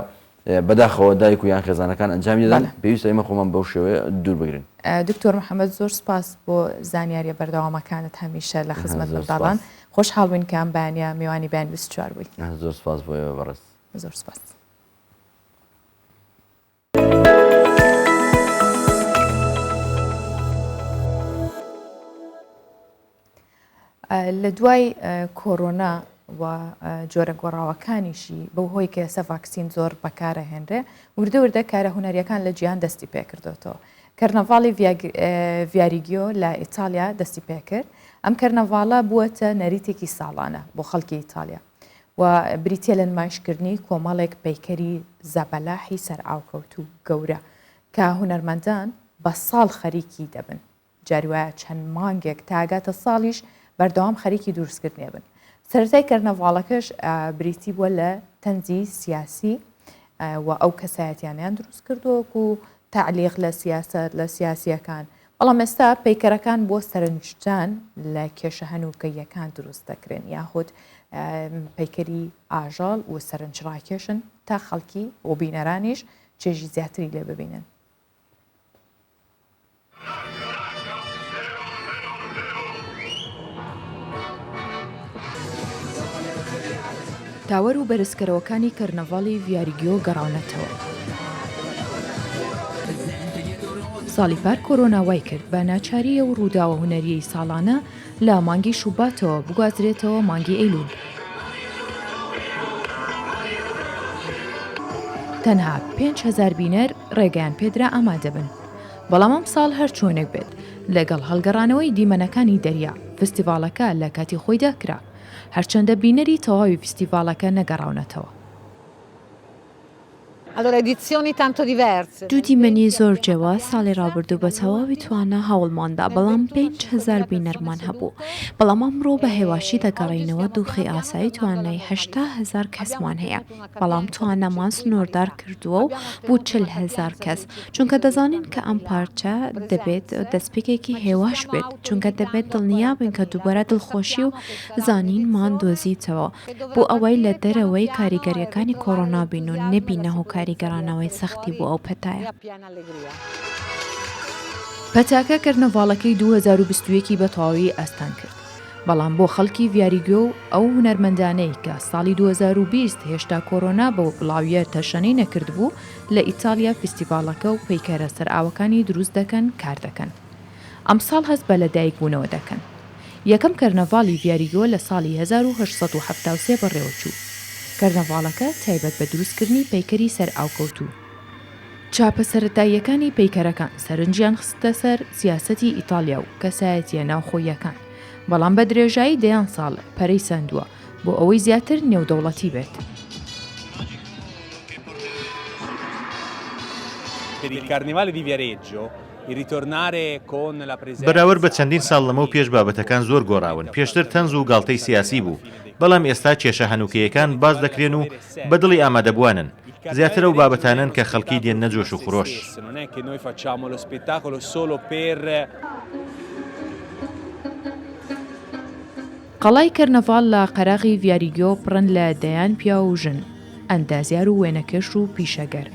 بەداخەوە دایک و یان خێزانەکان ئەنجامی دەدەن پێویستە ئێمە خۆمان بەو شێوەیە دوور بگرین. دکتۆر محەمەد زۆر سوپاس بۆ زانیاریە بەردەوامەکانت هەمیشە لە خزمەت منداڵان خۆشحاڵ بووین کە ئەم بەیانیە میوانی بەیان 24 بووی. زۆر سوپاس بۆ ئێوە بەڕێز. زۆر سوپاس. لە دوای کۆرۆنا و جۆرە گۆڕاوەکانیشی بەو هۆی کە ئێستا ڤاکسین زۆر بەکارەهێنرێ وردە وردە کارە هونەریەکان لە جیهان دەستی پێکردوێتەوە. کەرنەڤاڵی ڤیاریگیۆ لە ئیتالیا دەستی پێکرد ئەم کەرنەڤاڵە بووەتە نەریتێکی ساڵانە بۆ خەڵکی ئیتالیا و بریتە لە نمایشکردنی کۆمەڵێک پەیکەری زەبەلاحی سەرئاوکەوتوو گەورە کە هونەرمەندان بە ساڵ خەریکی دەبن جاری وایە چەند مانگێک تا ئەگاتە ساڵیش بەردەوام خەریکی دروستکردنی ئەبن. سەرەتای کەرنەڤاڵەکەش بریتی بووە لە تەنزی سیاسی و ئەو کەسایەتیانیان دروست کردووە وەکو تەعلیق لە سیاسەت لە سیاسیەکان بەڵام ئێستا پەیکەرەکان بۆ سەرنجدان لە کێشە هەنووکەییەکان دروست دەکرێن یاخود پەیکەری ئاژەڵ و سەرنجڕاکێشن. تا خەڵکی و بینەرانیش چێژی زیاتری لێ ببینن. تاوەر و بەرزکەرەوەکانی کەرنەڤاڵی ڤیاریگیۆ گەڕاونەتەوە. ساڵی پار کۆرۆنا وایکرد بە ناچاری ئەو ڕووداوە هونەرییەی ساڵانە لە مانگی شوباتەوە بگوازرێتەوە مانگی ئەیلول. تەنها 5000 بینەر ڕێگەیان پێدرا ئامادەبن. بەڵام ئەمساڵ هەرچۆنێک بێت لەگەڵ هەڵگەڕانەوەی دیمەنەکانی دەریا، فستیڤاڵەکە لە کاتی خۆیدا کرا. هەرچەندە بینەری تەواوی فستیڤاڵەکە نەگەڕاونەتەوە. دوو دیمەنی زۆر جیاواز، ساڵی ڕابردوو بە تەواوی توانا هەوڵماندا، بەڵام 5000 بینەرمان هەبوو، بەڵام ئەمڕۆ بە هێواشی دەگەڕێینەوە دۆخی ئاسایی توانای 80 هەزار کەسمان هەیە، بەڵام توانامان سنووردار کردووە و بۆ 40 هەزار کەس، چونکە دەزانین کە ئەم پارچە دەبێت دەستپێکێکی هێواش بێت، چونکە دەبێت دڵنیابین کە دووبارە دڵخۆشی و زانینمان دۆزیتەوە. بۆ ئەوەی لە دەرەوەی کاریگەرییەکانی کۆرۆنا بین و نەبینە هۆکاری گەڕانەوەی سەختی بۆ ئەو پەتایە. پەتاکە کەرنەڤاڵەکەی 2021 ی بە تەواوی ئاستان کرد، بەڵام بۆ خەڵکی ڤیاریگۆ و ئەو هونەرمەندانەی کە ساڵی 2020 هێشتا کۆرۆنا بەو بڵاوییە تەشەنەی نەکردبوو لە ئیتاڵیا فیستیڤاڵەکە و پەیکەرە سەرئاوەکانی دروست دەکەن کار دەکەن. ئەمساڵ هەست بە لەدایکبوونەوە دەکەن. یەکەم کەرنەڤاڵی ڤیاریگۆ لە ساڵی 1873 بەڕێوەچوو. کەرنەڤاڵەکە تایبەت بە دروستکردنی پەیکەری سەر ئاوکەوتوو. چاپە سەرەتاییەکانی پەیکەرەکان سەرنجیان خستە سەر سیاسەتی ئیتاڵیا و کەسایەتییە ناوخۆییەکان، بەڵام بە درێژایی دەیان ساڵ پەرەی سەندووە بۆ ئەوەی زیاتر نێودەوڵەتی بێت. بەراورد بە چەندین ساڵ لەمەو پێش بابەتەکان زۆر گۆڕاون، پێشتر تەنز و گاڵتەی سیاسی بوو، بەڵام ئێستا کێشە هەنووکەیەکان باس دەکرێن و بە دڵی ئامادەبووانن، زیاتر ئەو بابەتانەن کە خەڵکی دێننە جۆش و خرۆش. قەڵای کەرنەڤاڵ لە قەراغی ڤیاریگیۆ پڕن لە دەیان پیاو و ژن، ئەندازیار و وێنەکێش و پیشەگەر.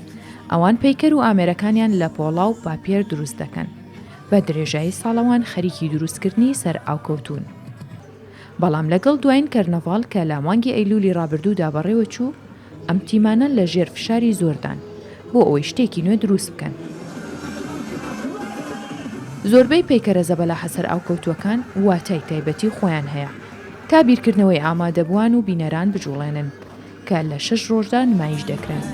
ئەوان پەیکەر و ئامێرەکانیان لە پۆڵا و پاپیەر دروست دەکەن. بە درێژایی ساڵ ئەوان خەریکی دروستکردنی سەرئاوکەوتوون. بەڵام لەگەڵ دوایین کەرنەڤاڵ کە لە مانگی ئەیلولی ڕابردوودا بەڕێوەچوو، ئەم تیمانە لە ژێر فشاری زۆردان بۆ ئەوەی شتێکی نوێ دروست بکەن. زۆربەی پەیکەرە زەبەلاحە سەرئاوکەوتووەکان واتای تایبەتی خۆیان هەیە تا بیرکردنەوەی ئامادەبووان و بینەران بجوڵێنن کە لە شەش ڕۆژدا نمایش دەکرێن.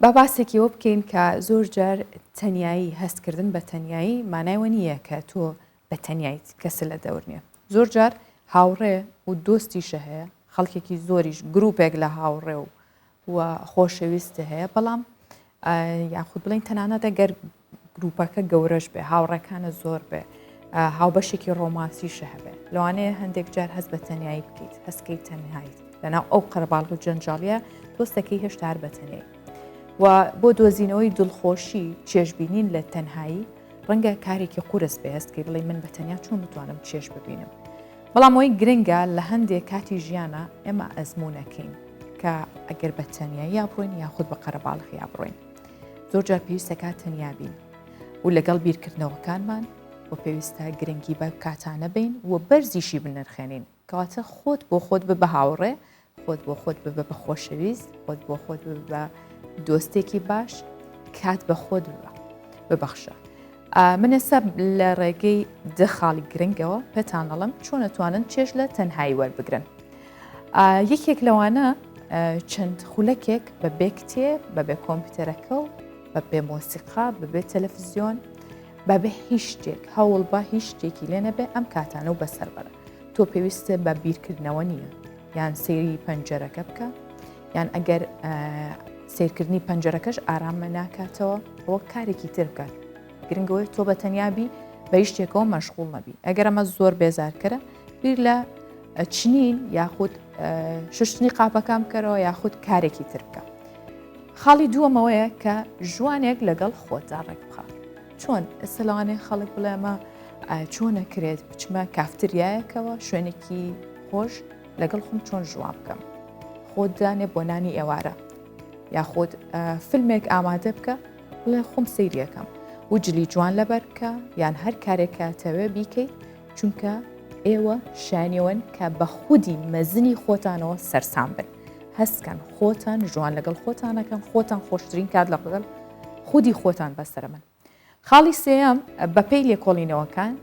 با باسێکی ئەوە بکەین کە زۆر جار تەنیایی هەستکردن بە تەنیایی مانای وە نییە کە تۆ بە تەنیایت کەس لە دەور نییە زۆر جار هاوڕێ و دۆستیشە هەیە خەڵکێکی زۆریش گروپێک لە هاوڕێ و و خۆشەویست هەیە بەڵام یاخود بڵین تەنانەت ئەگەر گروپەکە گەورەش بێ هاوڕێکانە زۆر بێ هاوبەشێکی ڕۆمانسیشە هەبێ لەوانەیە هەندێک جار هەست بە تەنیایی بکەیت هەستکەی تەنهایت لەناو ئەو قەرەباڵغ و جەنجاڵیە دۆستەکەی هێشتا هەر بە تەنیایی و بۆ دۆزینەوەی دڵخۆشی چێژبینین لە تەنهایی ڕەنگە کارێکی قورس بێ هەستکەی بڵێ من بە تەنیا چۆن بتوانم چێژ ببینم بەڵام ئەوەی گرنگە لە هەندێک کاتی ژیانە ئێمە ئەزمونەکەین کە ئەگەر بە تەنیا یا بڕۆین یاخود بە قەرەباڵغ یا بڕۆین زۆر جار پێویستە کات تەنیا بین و لەگەڵ بیرکردنەوەکانمان و پێویستە گرنگی بە کاتانە بین و بەرزیشی بنرخێنین کەواتە خۆت بۆ خۆت ببە هاوڕێ، خۆت بۆ خۆت ببە بە خۆشەویست، خۆت بۆ خۆت ببە بە دۆستێکی باش، کات بە خۆت ببە ببەخشە. من ئێستا لە ڕێگەی دە خاڵی گرنگەوە پێتان ئەڵم چۆن ئەتوانن چێژ لە تەنهایی وەربگرن. یەکێک لەوانە چەند خولەکێک بە بێ کتێب، بە بێ کۆمپیوتەرەکە و بە بێ مۆسیقا، بە بێ تەلەفزیۆن، بە بێ هیچ شتێک هەوڵ بە هیچ شتێکی لێ نەبێ ئەم کاتانە و بەسەر بەرە. تۆ پێویستە بە بیرکردنەوە نییە یان سەیری پەنجەرەکە بکە یان ئەگەر سیرکردنی پەنجەرەکەش ئارامە ناکاتەوە ئەوە کارێکی تر بکات گرنگەوەی تۆ بە تەنیا بی بە هیچ شتێکەوە مەشغوڵ نەبی ئەگەر ئەمە زۆر بێزارکەرە بیر لە چنین یاخود ششتنی قاپەکان بکەرەوە یاخود کارێکی تر بکە خاڵی دووەمەوەیە کە ژوانێک لەگەڵ خۆتدا ڕێک بخە. چۆن ئێستا لەوانەیە خەڵک بڵێ ئەمە چۆن ئەکرێت بچمە کافتریایەکەوە شوێنێکی خۆش لەگەڵ خۆم چۆن ژوان بکەم خۆت دانێ بۆ نانی ئێوارە یاخود فیلمێک ئامادە بکە بڵێ خۆم سەیریەکەم و جلی جوان لەبەر بکە یان هەر کارێک کە تەوێ بیکەیت چونکە ئێوە شایەنیەوەن کە بە خودی مەزنی خۆتانەوە سەرسام بن هەستکەن خۆتان ژوان لەگەڵ خۆتانەکەن خۆتان خۆشترین کات لەگەڵ خودی خۆتان بەسەر من. خاڵی سێیەم، بەپێی لێکۆڵینەوەکان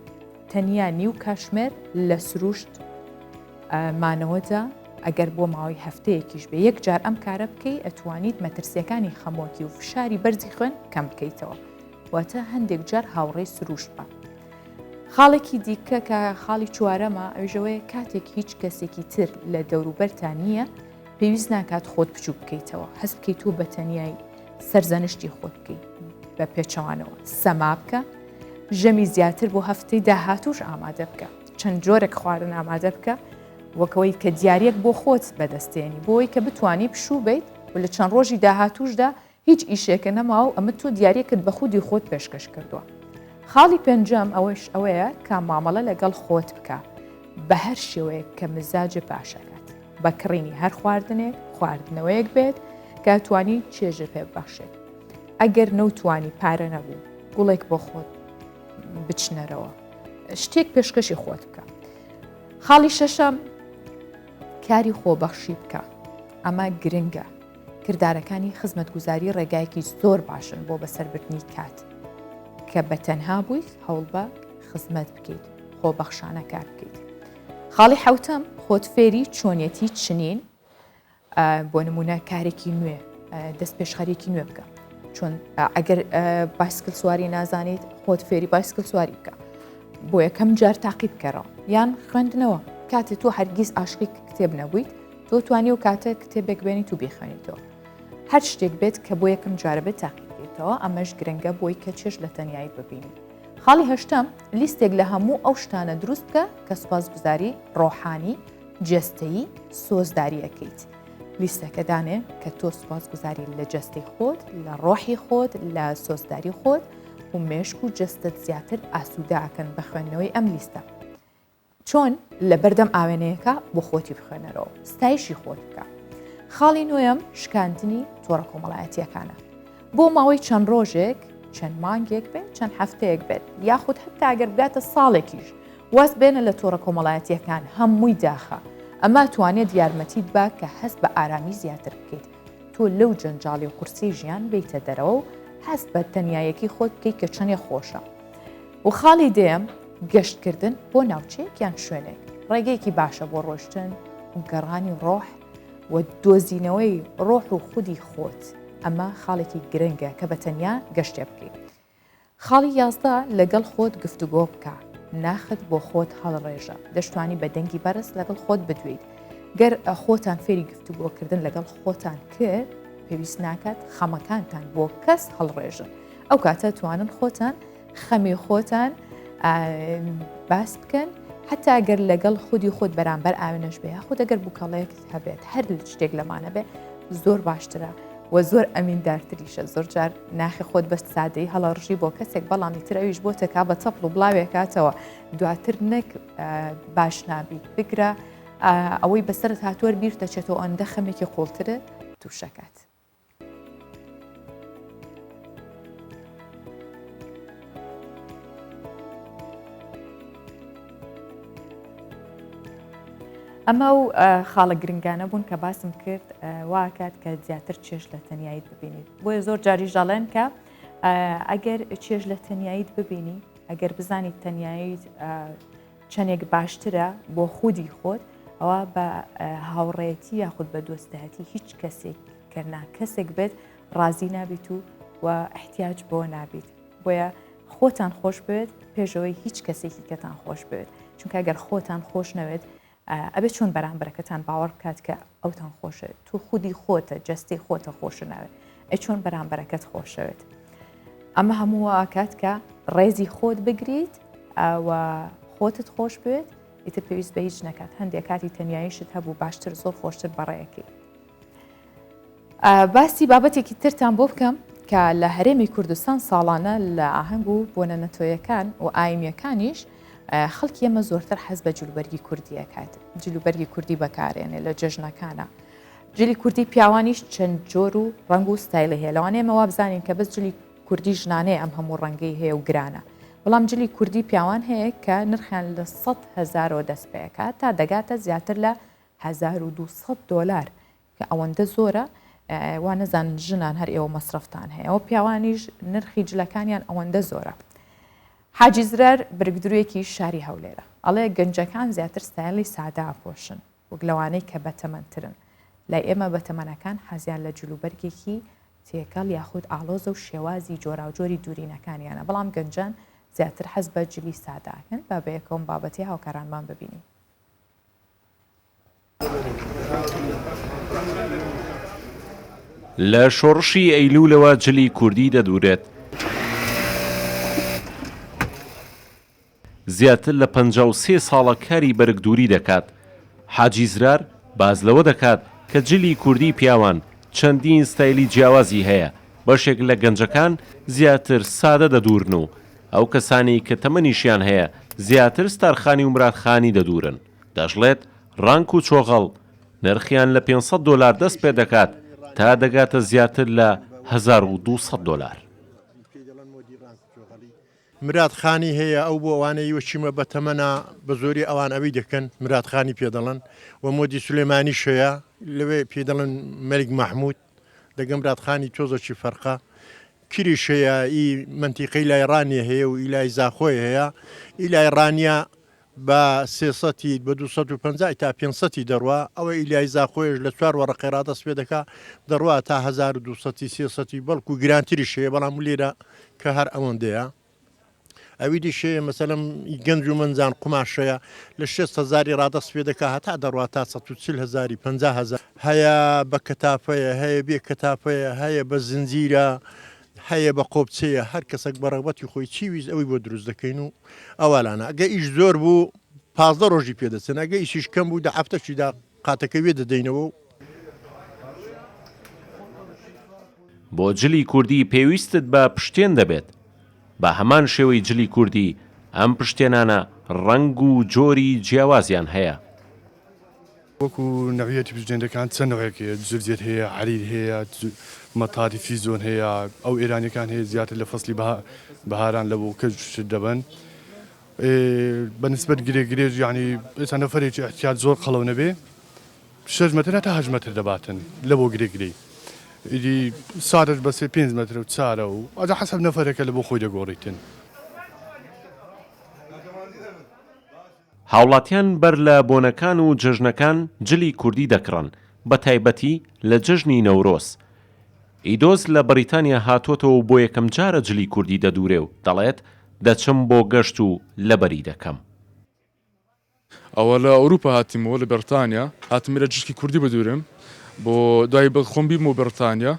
تەنیا نیو کاشمێر لە سروشت مانەوەدا ئەگەر بۆ ماوەی هەفتەیەکیش بێ یەک جار ئەم کارە بکەی ئەتوانیت مەترسیەکانی خەمۆکی و فشاری بەرزی خوێن کەم بکەیتەوە واتە هەندێک جار هاوڕێی سروشت بە. خاڵێکی دیکە کە خاڵی چوارەمە ئەویشەوەیە کاتێک هیچ کەسێکی تر لە دەوروبەرتان نییە پێویست ناکات خۆت بچوک بکەیتەوە هەست بکەیت تۆ بە تەنیایی سەرزەنشتی خۆت بکەیت بە پێچەوانەوە سەما بکە ژەمی زیاتر بۆ هەفتەی داهاتوش ئامادە بکە چەند جۆرێک خواردن ئامادە بکە وەکەوەی کە دیارەک بۆ خۆت بەدەستێنی بۆی کە بتانی پشوو بیت و لە چەند ڕۆژی داهاتوشدا هیچ ئیشێکە نەماوە و ئەمە تۆ دیاریەکت بە خودی خۆت پێشکەش کردووە. خاڵی پێنجەم ئەوەش ئەوەیە کە مامەڵە لەگەڵ خۆت بکە بە هەر شێوەیەک کە مزاجت باشەکات بە کڕینی هەر خواردنێک خواردنەوەیەک بێت کە توانی چێژە پێ ببەخشێت ئەگەر نەوتوانی پارە نەبوو گوڵێک بۆ خۆت بچنەرەوە شتێک پێشکەشی خۆت بکە خاڵی شەشەم کاری خۆبەخشی بکە ئەمە گرنگە کردارەکانی خزمەتگوزاری ڕێگایەکی زۆر باشن بۆ بەسەربردنی کات کە بە تەنها بوویت هەوڵبە خزمەت بکەیت خۆبەخشانە کار بکەیت. خاڵی حوتەم خۆت فێری چۆنیەتی چنین بۆ نمونە کارێکی نوێ دەست پێشخەرێکی نوێ بکە چۆن ئەگەر بایسکل سواری نازانیت خۆت فێری بایسکل سواری بکە بۆ یەکەم جار تاقی بکەرەوە یان خوێندنەوە کاتێ تۆ هەرگیز ئاشقی کتێب نەبوویت تۆ توانی و کاتە کتێبێک بێنیت و بیخوێنیتەوە هەر شتێک بێت کە بۆ یەکەم جارە بێت تاقی بکەیتەوە ئەمەش گرنگە بۆی کە چێژ لە تەنیایت ببینی خاڵی هەشتەم لیستێک لە هەموو ئەو شتانە دروست بکە کە سوپاسگوزاری ڕۆحانی جەستەیی سۆزداری ئەکەیت لیستەکە دانێ کە تۆ سوپاسگوزاری لە جەستەی خۆت لە ڕۆحی خۆت لە سۆزداری خۆت و مێشک و جەستەت زیاتر ئاسوودە ئەکەن بە خوێندنەوەی ئەم لیستە چۆن لەبەردەم ئاوێنەیەکە بۆ خۆتی بخوێنەرەوە ستایشی خۆت بکە خاڵی نۆیەم شکاندنی تۆڕە کۆمەڵایەتیەکانە بۆ ماوەی چەند ڕۆژێک چەند مانگێک بێت چەند هەفتەیەک بێت یاخود هەتا ئەگەر بگاتە ساڵێکیش واز بێنە لە تۆڕە کۆمەڵایەتیەکان هەمووی داخە ئەمە توانێت یارمەتیت با کە هەست بە ئارامی زیاتر بکەیت تۆ لەو جەنجاڵی و قورسی ژیان بیتە دەرەوە و هەست بە تەنیایەکی خۆت بکەیت کە چەندێ خۆشە و خاڵی دەیەم، گەشتکردن بۆ ناوچەیەک یان شوێنێک ڕێگەیەکی باشە بۆ ڕۆشتن و گەڕانی ڕۆح و دۆزینەوەی ڕۆح و خودی خۆت، ئەمە خاڵێکی گرنگە کە بە تەنیا گەشتێ بکەیت. خاڵی 11، لەگەڵ خۆت گفتوگۆ بکە، ناخت بۆ خۆت هەڵڕێژە، دەشتوانی بە دەنگی بەرز لەگەڵ خۆت بدوێیت، گەر خۆتان فێری گفتوگۆکردن لەگەڵ خۆتان کرد، پێویست ناکات خەمەکانتان بۆ کەس هەڵڕێژن. ئەو کاتە توانن خۆتان خەمی خۆتان باس بکەن حتا گەر لەگەڵ خودی خۆت بەرامبەر ئاوێنەش بێ یاخود ئەگەر بووکەڵێک هەبێت هەر شتێک لەمانە بێ زۆر باشترە و زۆر ئەمیندارتریشە زۆر جار ناخی خۆت بە سادەی هەڵەڕژی بۆ کەسێک بەڵامی تر ئەویش بۆ تەکا بە تەپڵ و بڵاوێکاتەوە دواتر نەک باش نابیت بگرە ئەوەی بەسەرت هاتووە بیر دەچێتەوە ئەندە خەمێکی قوڵترت تووشەکات. ئەمە و خاڵە گرنگانە بوون کە باسم کرد واکات کە زیاتر چێژ لە تەنیاییت ببینیت بۆیە زۆر جاریش دەڵێن کە ئەگەر چێژ لە تەنیاییت ببینی ئەگەر بزانیت تەنیاییت چەندێک باشترە بۆ خودی خۆت ئەوە بە هاوڕێتی یاخود بە دۆستایەتی هیچ کەسێک کە نا کەسێک بێت ڕازی نابیت و و احتیاج بۆ نابیت بۆیە خۆتان خۆش بێت پێشەوەی هیچ کەسێکی کەتان خۆش بێت چونکە گەر خۆتان خۆش نەوێت ئەبێت چۆن بەرامبەرەکەتان باوەڕ بکات کە ئەوتان خۆشێت تو خودی خۆتە جستی خۆتە خۆش ناوێت ئەی چۆن بەرامبەرەکەت خۆشەوێت ئەمە هەموو ئاکات کە ڕێزی خۆت بگریت و خۆتت خۆش بێت ئیتر پێویست بە هیچ نەکات هەندێک کاتی تەنیاییشت هەبوو باشتر زۆر خۆشتر بەڕێەکەی باسی بابەتێکی ترتان بۆ بکەم. کە لە هەرێمی کوردستان ساڵانە لە ئاهەنگ و بۆنە نەتەوەیەکان و ئاینیەکانیش خەڵکی ئێمە زۆرتر حەز بە جلوبەرگی کوردی ئەکات، جلوبەرگی کوردی بەکارێنێ لە جەژنەکانە. جلی کوردی پیاوانیش چەند جۆر و ڕەنگ و ستایلی هەیە لەوانەیە ئێمە وابزانین کە بەس جلی کوردی ژنانەیە ئەم هەموو ڕەنگەی هەیە و گرانە بەڵام جلی کوردی پیاوان هەیە کە نرخیان لە 100 هەزارەوە دەست پێکات تا دەگاتە زیاتر لە 1200 دۆلار کە ئەوەندە زۆرە وا نەزانن ژنان هەر ئێوە مەسرەفتان هەیە ئەوە پیاوانیش نرخی جلەکانیان ئەوەندە زۆرە. حاجی زرار برگدروێکی شاری هەولێرە ئەڵێ گەنجەکان زیاتر ستایلی سادە ئەپۆشن وەک لەوانەی کە بەتەمەنترن لای ئێمە بەتەمەنەکان حەزیان لە جلوبەرگێکی تێکەڵ یاخود ئاڵۆزە و شێوازی جۆراوجۆری دورینەکانیانە بەڵام گەنجان زیاتر حەز بە جلی سادە ئەکەن با بەیەکەوە ئەم بابەتەی هاوکارانمان ببینین. لە شۆڕشی ئەیلوولەوە جلی کوردی دەدوورێت. زیاتر لە 53 ساڵە کاری بەرگدووری دەکات. حاجی زرار باس لەوە دەکات کە جلی کوردی پیاوان چەندین ستایلی جیاوازی هەیە، بەشێک لە گەنجەکان زیاتر سادە دەدوورن و ئەو کەسانەی کە تەمەنیشیان هەیە زیاتر ستارخانی و مرادخانی دەدوورن. دەشڵێت، ڕانک و چۆغەڵ نرخیان لە 500 دۆلار دەست پێدەکات تا دەگاتە زیاتر لە 1200 دۆلار. مراد خانی هەیە ئەو بۆ ئەوانەی وەکیمە بەتەمەنە بە زۆری ئەوان ئەوی دەکەن مراد خانی پێ دەڵێن و مۆدی سولێمانیش هەیە لەوێ پێی دەڵێن مەلیک مەحمود دەگە مراد خانی تۆزەکی فەرقە کریش هەیە ئی مەنتیقەی لای ڕانیە هەیە و ئی لای زاخۆی هەیە ئی لای ڕانیە بە سێ سەتی بە 250 تا 500 دەڕوا ئەوە ئیلای زاخۆیش لە چوار وەڕقی ڕادەست پێ دەکا دەڕوا تا 1200 300 بەڵکو گرانتریش هەیە بەڵام لێرە کە هەر ئەوەندەیە ئەوی دیش هەیە مەسەلەن گەنج و مەنجان قوماشەیە لە شێست هەزاری ڕادەست پێ دەکا هەتا دەڕوا تا 140 هەزاری 50 هەزار هەیە بە کەتافەیە هەیە بێ کەتافەیە هەیە بە زنجیرە هەیە بە قۆپچەیە هەر کەسێک بە ڕەغبەتی خۆی چی ویست ئەوی بۆ دروست دەکەین و ئەوالانە ئەگە ئیش زۆر بوو پازدە ڕۆژی پێ دەچن ئەگە ئیشیش کەم بوو دە هەفتەشیدا قاتەکە وێ دەدەینەوە و بۆ جلی کوردی پێویستت بە پشتێن دەبێت، بە هەمان شێوەی جلی کوردی ئەم پشتێنانە ڕەنگ و جۆری جیاوازیان هەیە. وەکو نەوعیەتی پشتێندەکان چەند نەوعێک هەیە، جورجێت هەیە، حەریر هەیە، مەتاتی فیزۆن هەیە، ئەو ئێرانیەکان هەیە زیاتر لە فەسلی بەهاران لە بۆ کەج شت دەبەن. بە نسبەت گرێ گرێژ یانی ئێستا نەفەرێکی ئیحتیاج زۆر قەڵەو نەبێ شەش مەتر هەتا هەشت مەتر دەباتن لە بۆ گرێ گرێی ئیدی سادەش بە سێ پێنج مەترە و چارە و ئەجا حەسەب نەفەرەکە لە بۆ خۆی دەگۆڕیتن. هاوڵاتیان بەر لە بۆنەکان و جەژنەکان جلی کوردی دەکڕن، بەتایبەتی لە جەژنی نەورۆز. ئیدۆز لە بەریتانیا هاتۆتەوە و بۆ یەکەمجارە جلی کوردی دەدورێ و دەڵێت، دەچم بۆ گەشت و لەبەری دەکەم. ئەوە لە ئەوروپا هاتیمەوە لە بەڕیتانیا هاتم ئێرە جلکی کوردی بدورم بۆ دوای بە خۆم بیبمەوە بەڕیتانیا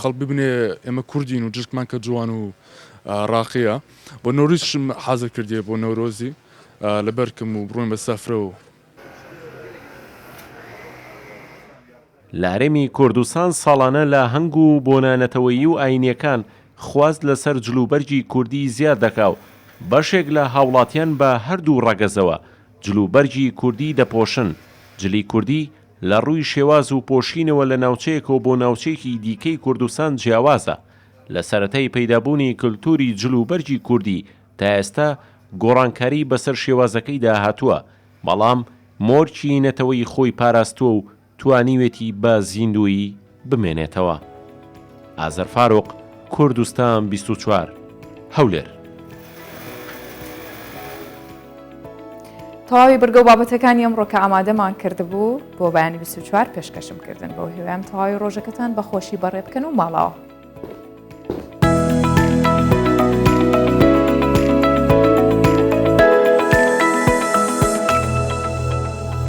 خەڵک ببینێ ئێمە کوردین و جلکمان کە جوان و ڕاقیە بۆ نەورۆزیشم حازر کردیە بۆ نەورۆزی لەبەرکم و بڕۆین بە سەفرە و لە هەرێمی کوردستان ساڵانە لە ئاهەنگ و بۆنە نەتەوەیی و ئایینییەکان خواست لەسەر جلوبەرگی کوردی زیاد دەکا و بەشێک لە هاوڵاتیان بە هەردوو ڕەگەزەوە جلوبەرگی کوردی دەپۆشن، جلی کوردی لە ڕووی شێواز و پۆشینەوە لە ناوچەیەکەوە بۆ ناوچەیەکی دیکەی کوردستان جیاوازە، لە سەرەتای پەیدابوونی کلتوری جلوبەرگی کوردی تا ئێستا گۆڕانکاری بەسەر شێوازەکەیدا هاتووە، بەڵام مۆرکی نەتەوەیی خۆی پاراستووە و توانیوێتی بە زیندوویی بمێنێتەوە. ئازەر فاروق، کوردستان 24، هەولێر. تەواوی بڕگە و بابەتەکانی ئەمڕۆ کە ئامادەمان کردبوو بۆ بەیانی 24 پێشکەشم کردن بەو هیوایەم تەواوی ڕۆژەکەتان بە خۆشی بەڕێ بکەن و ماڵاوە.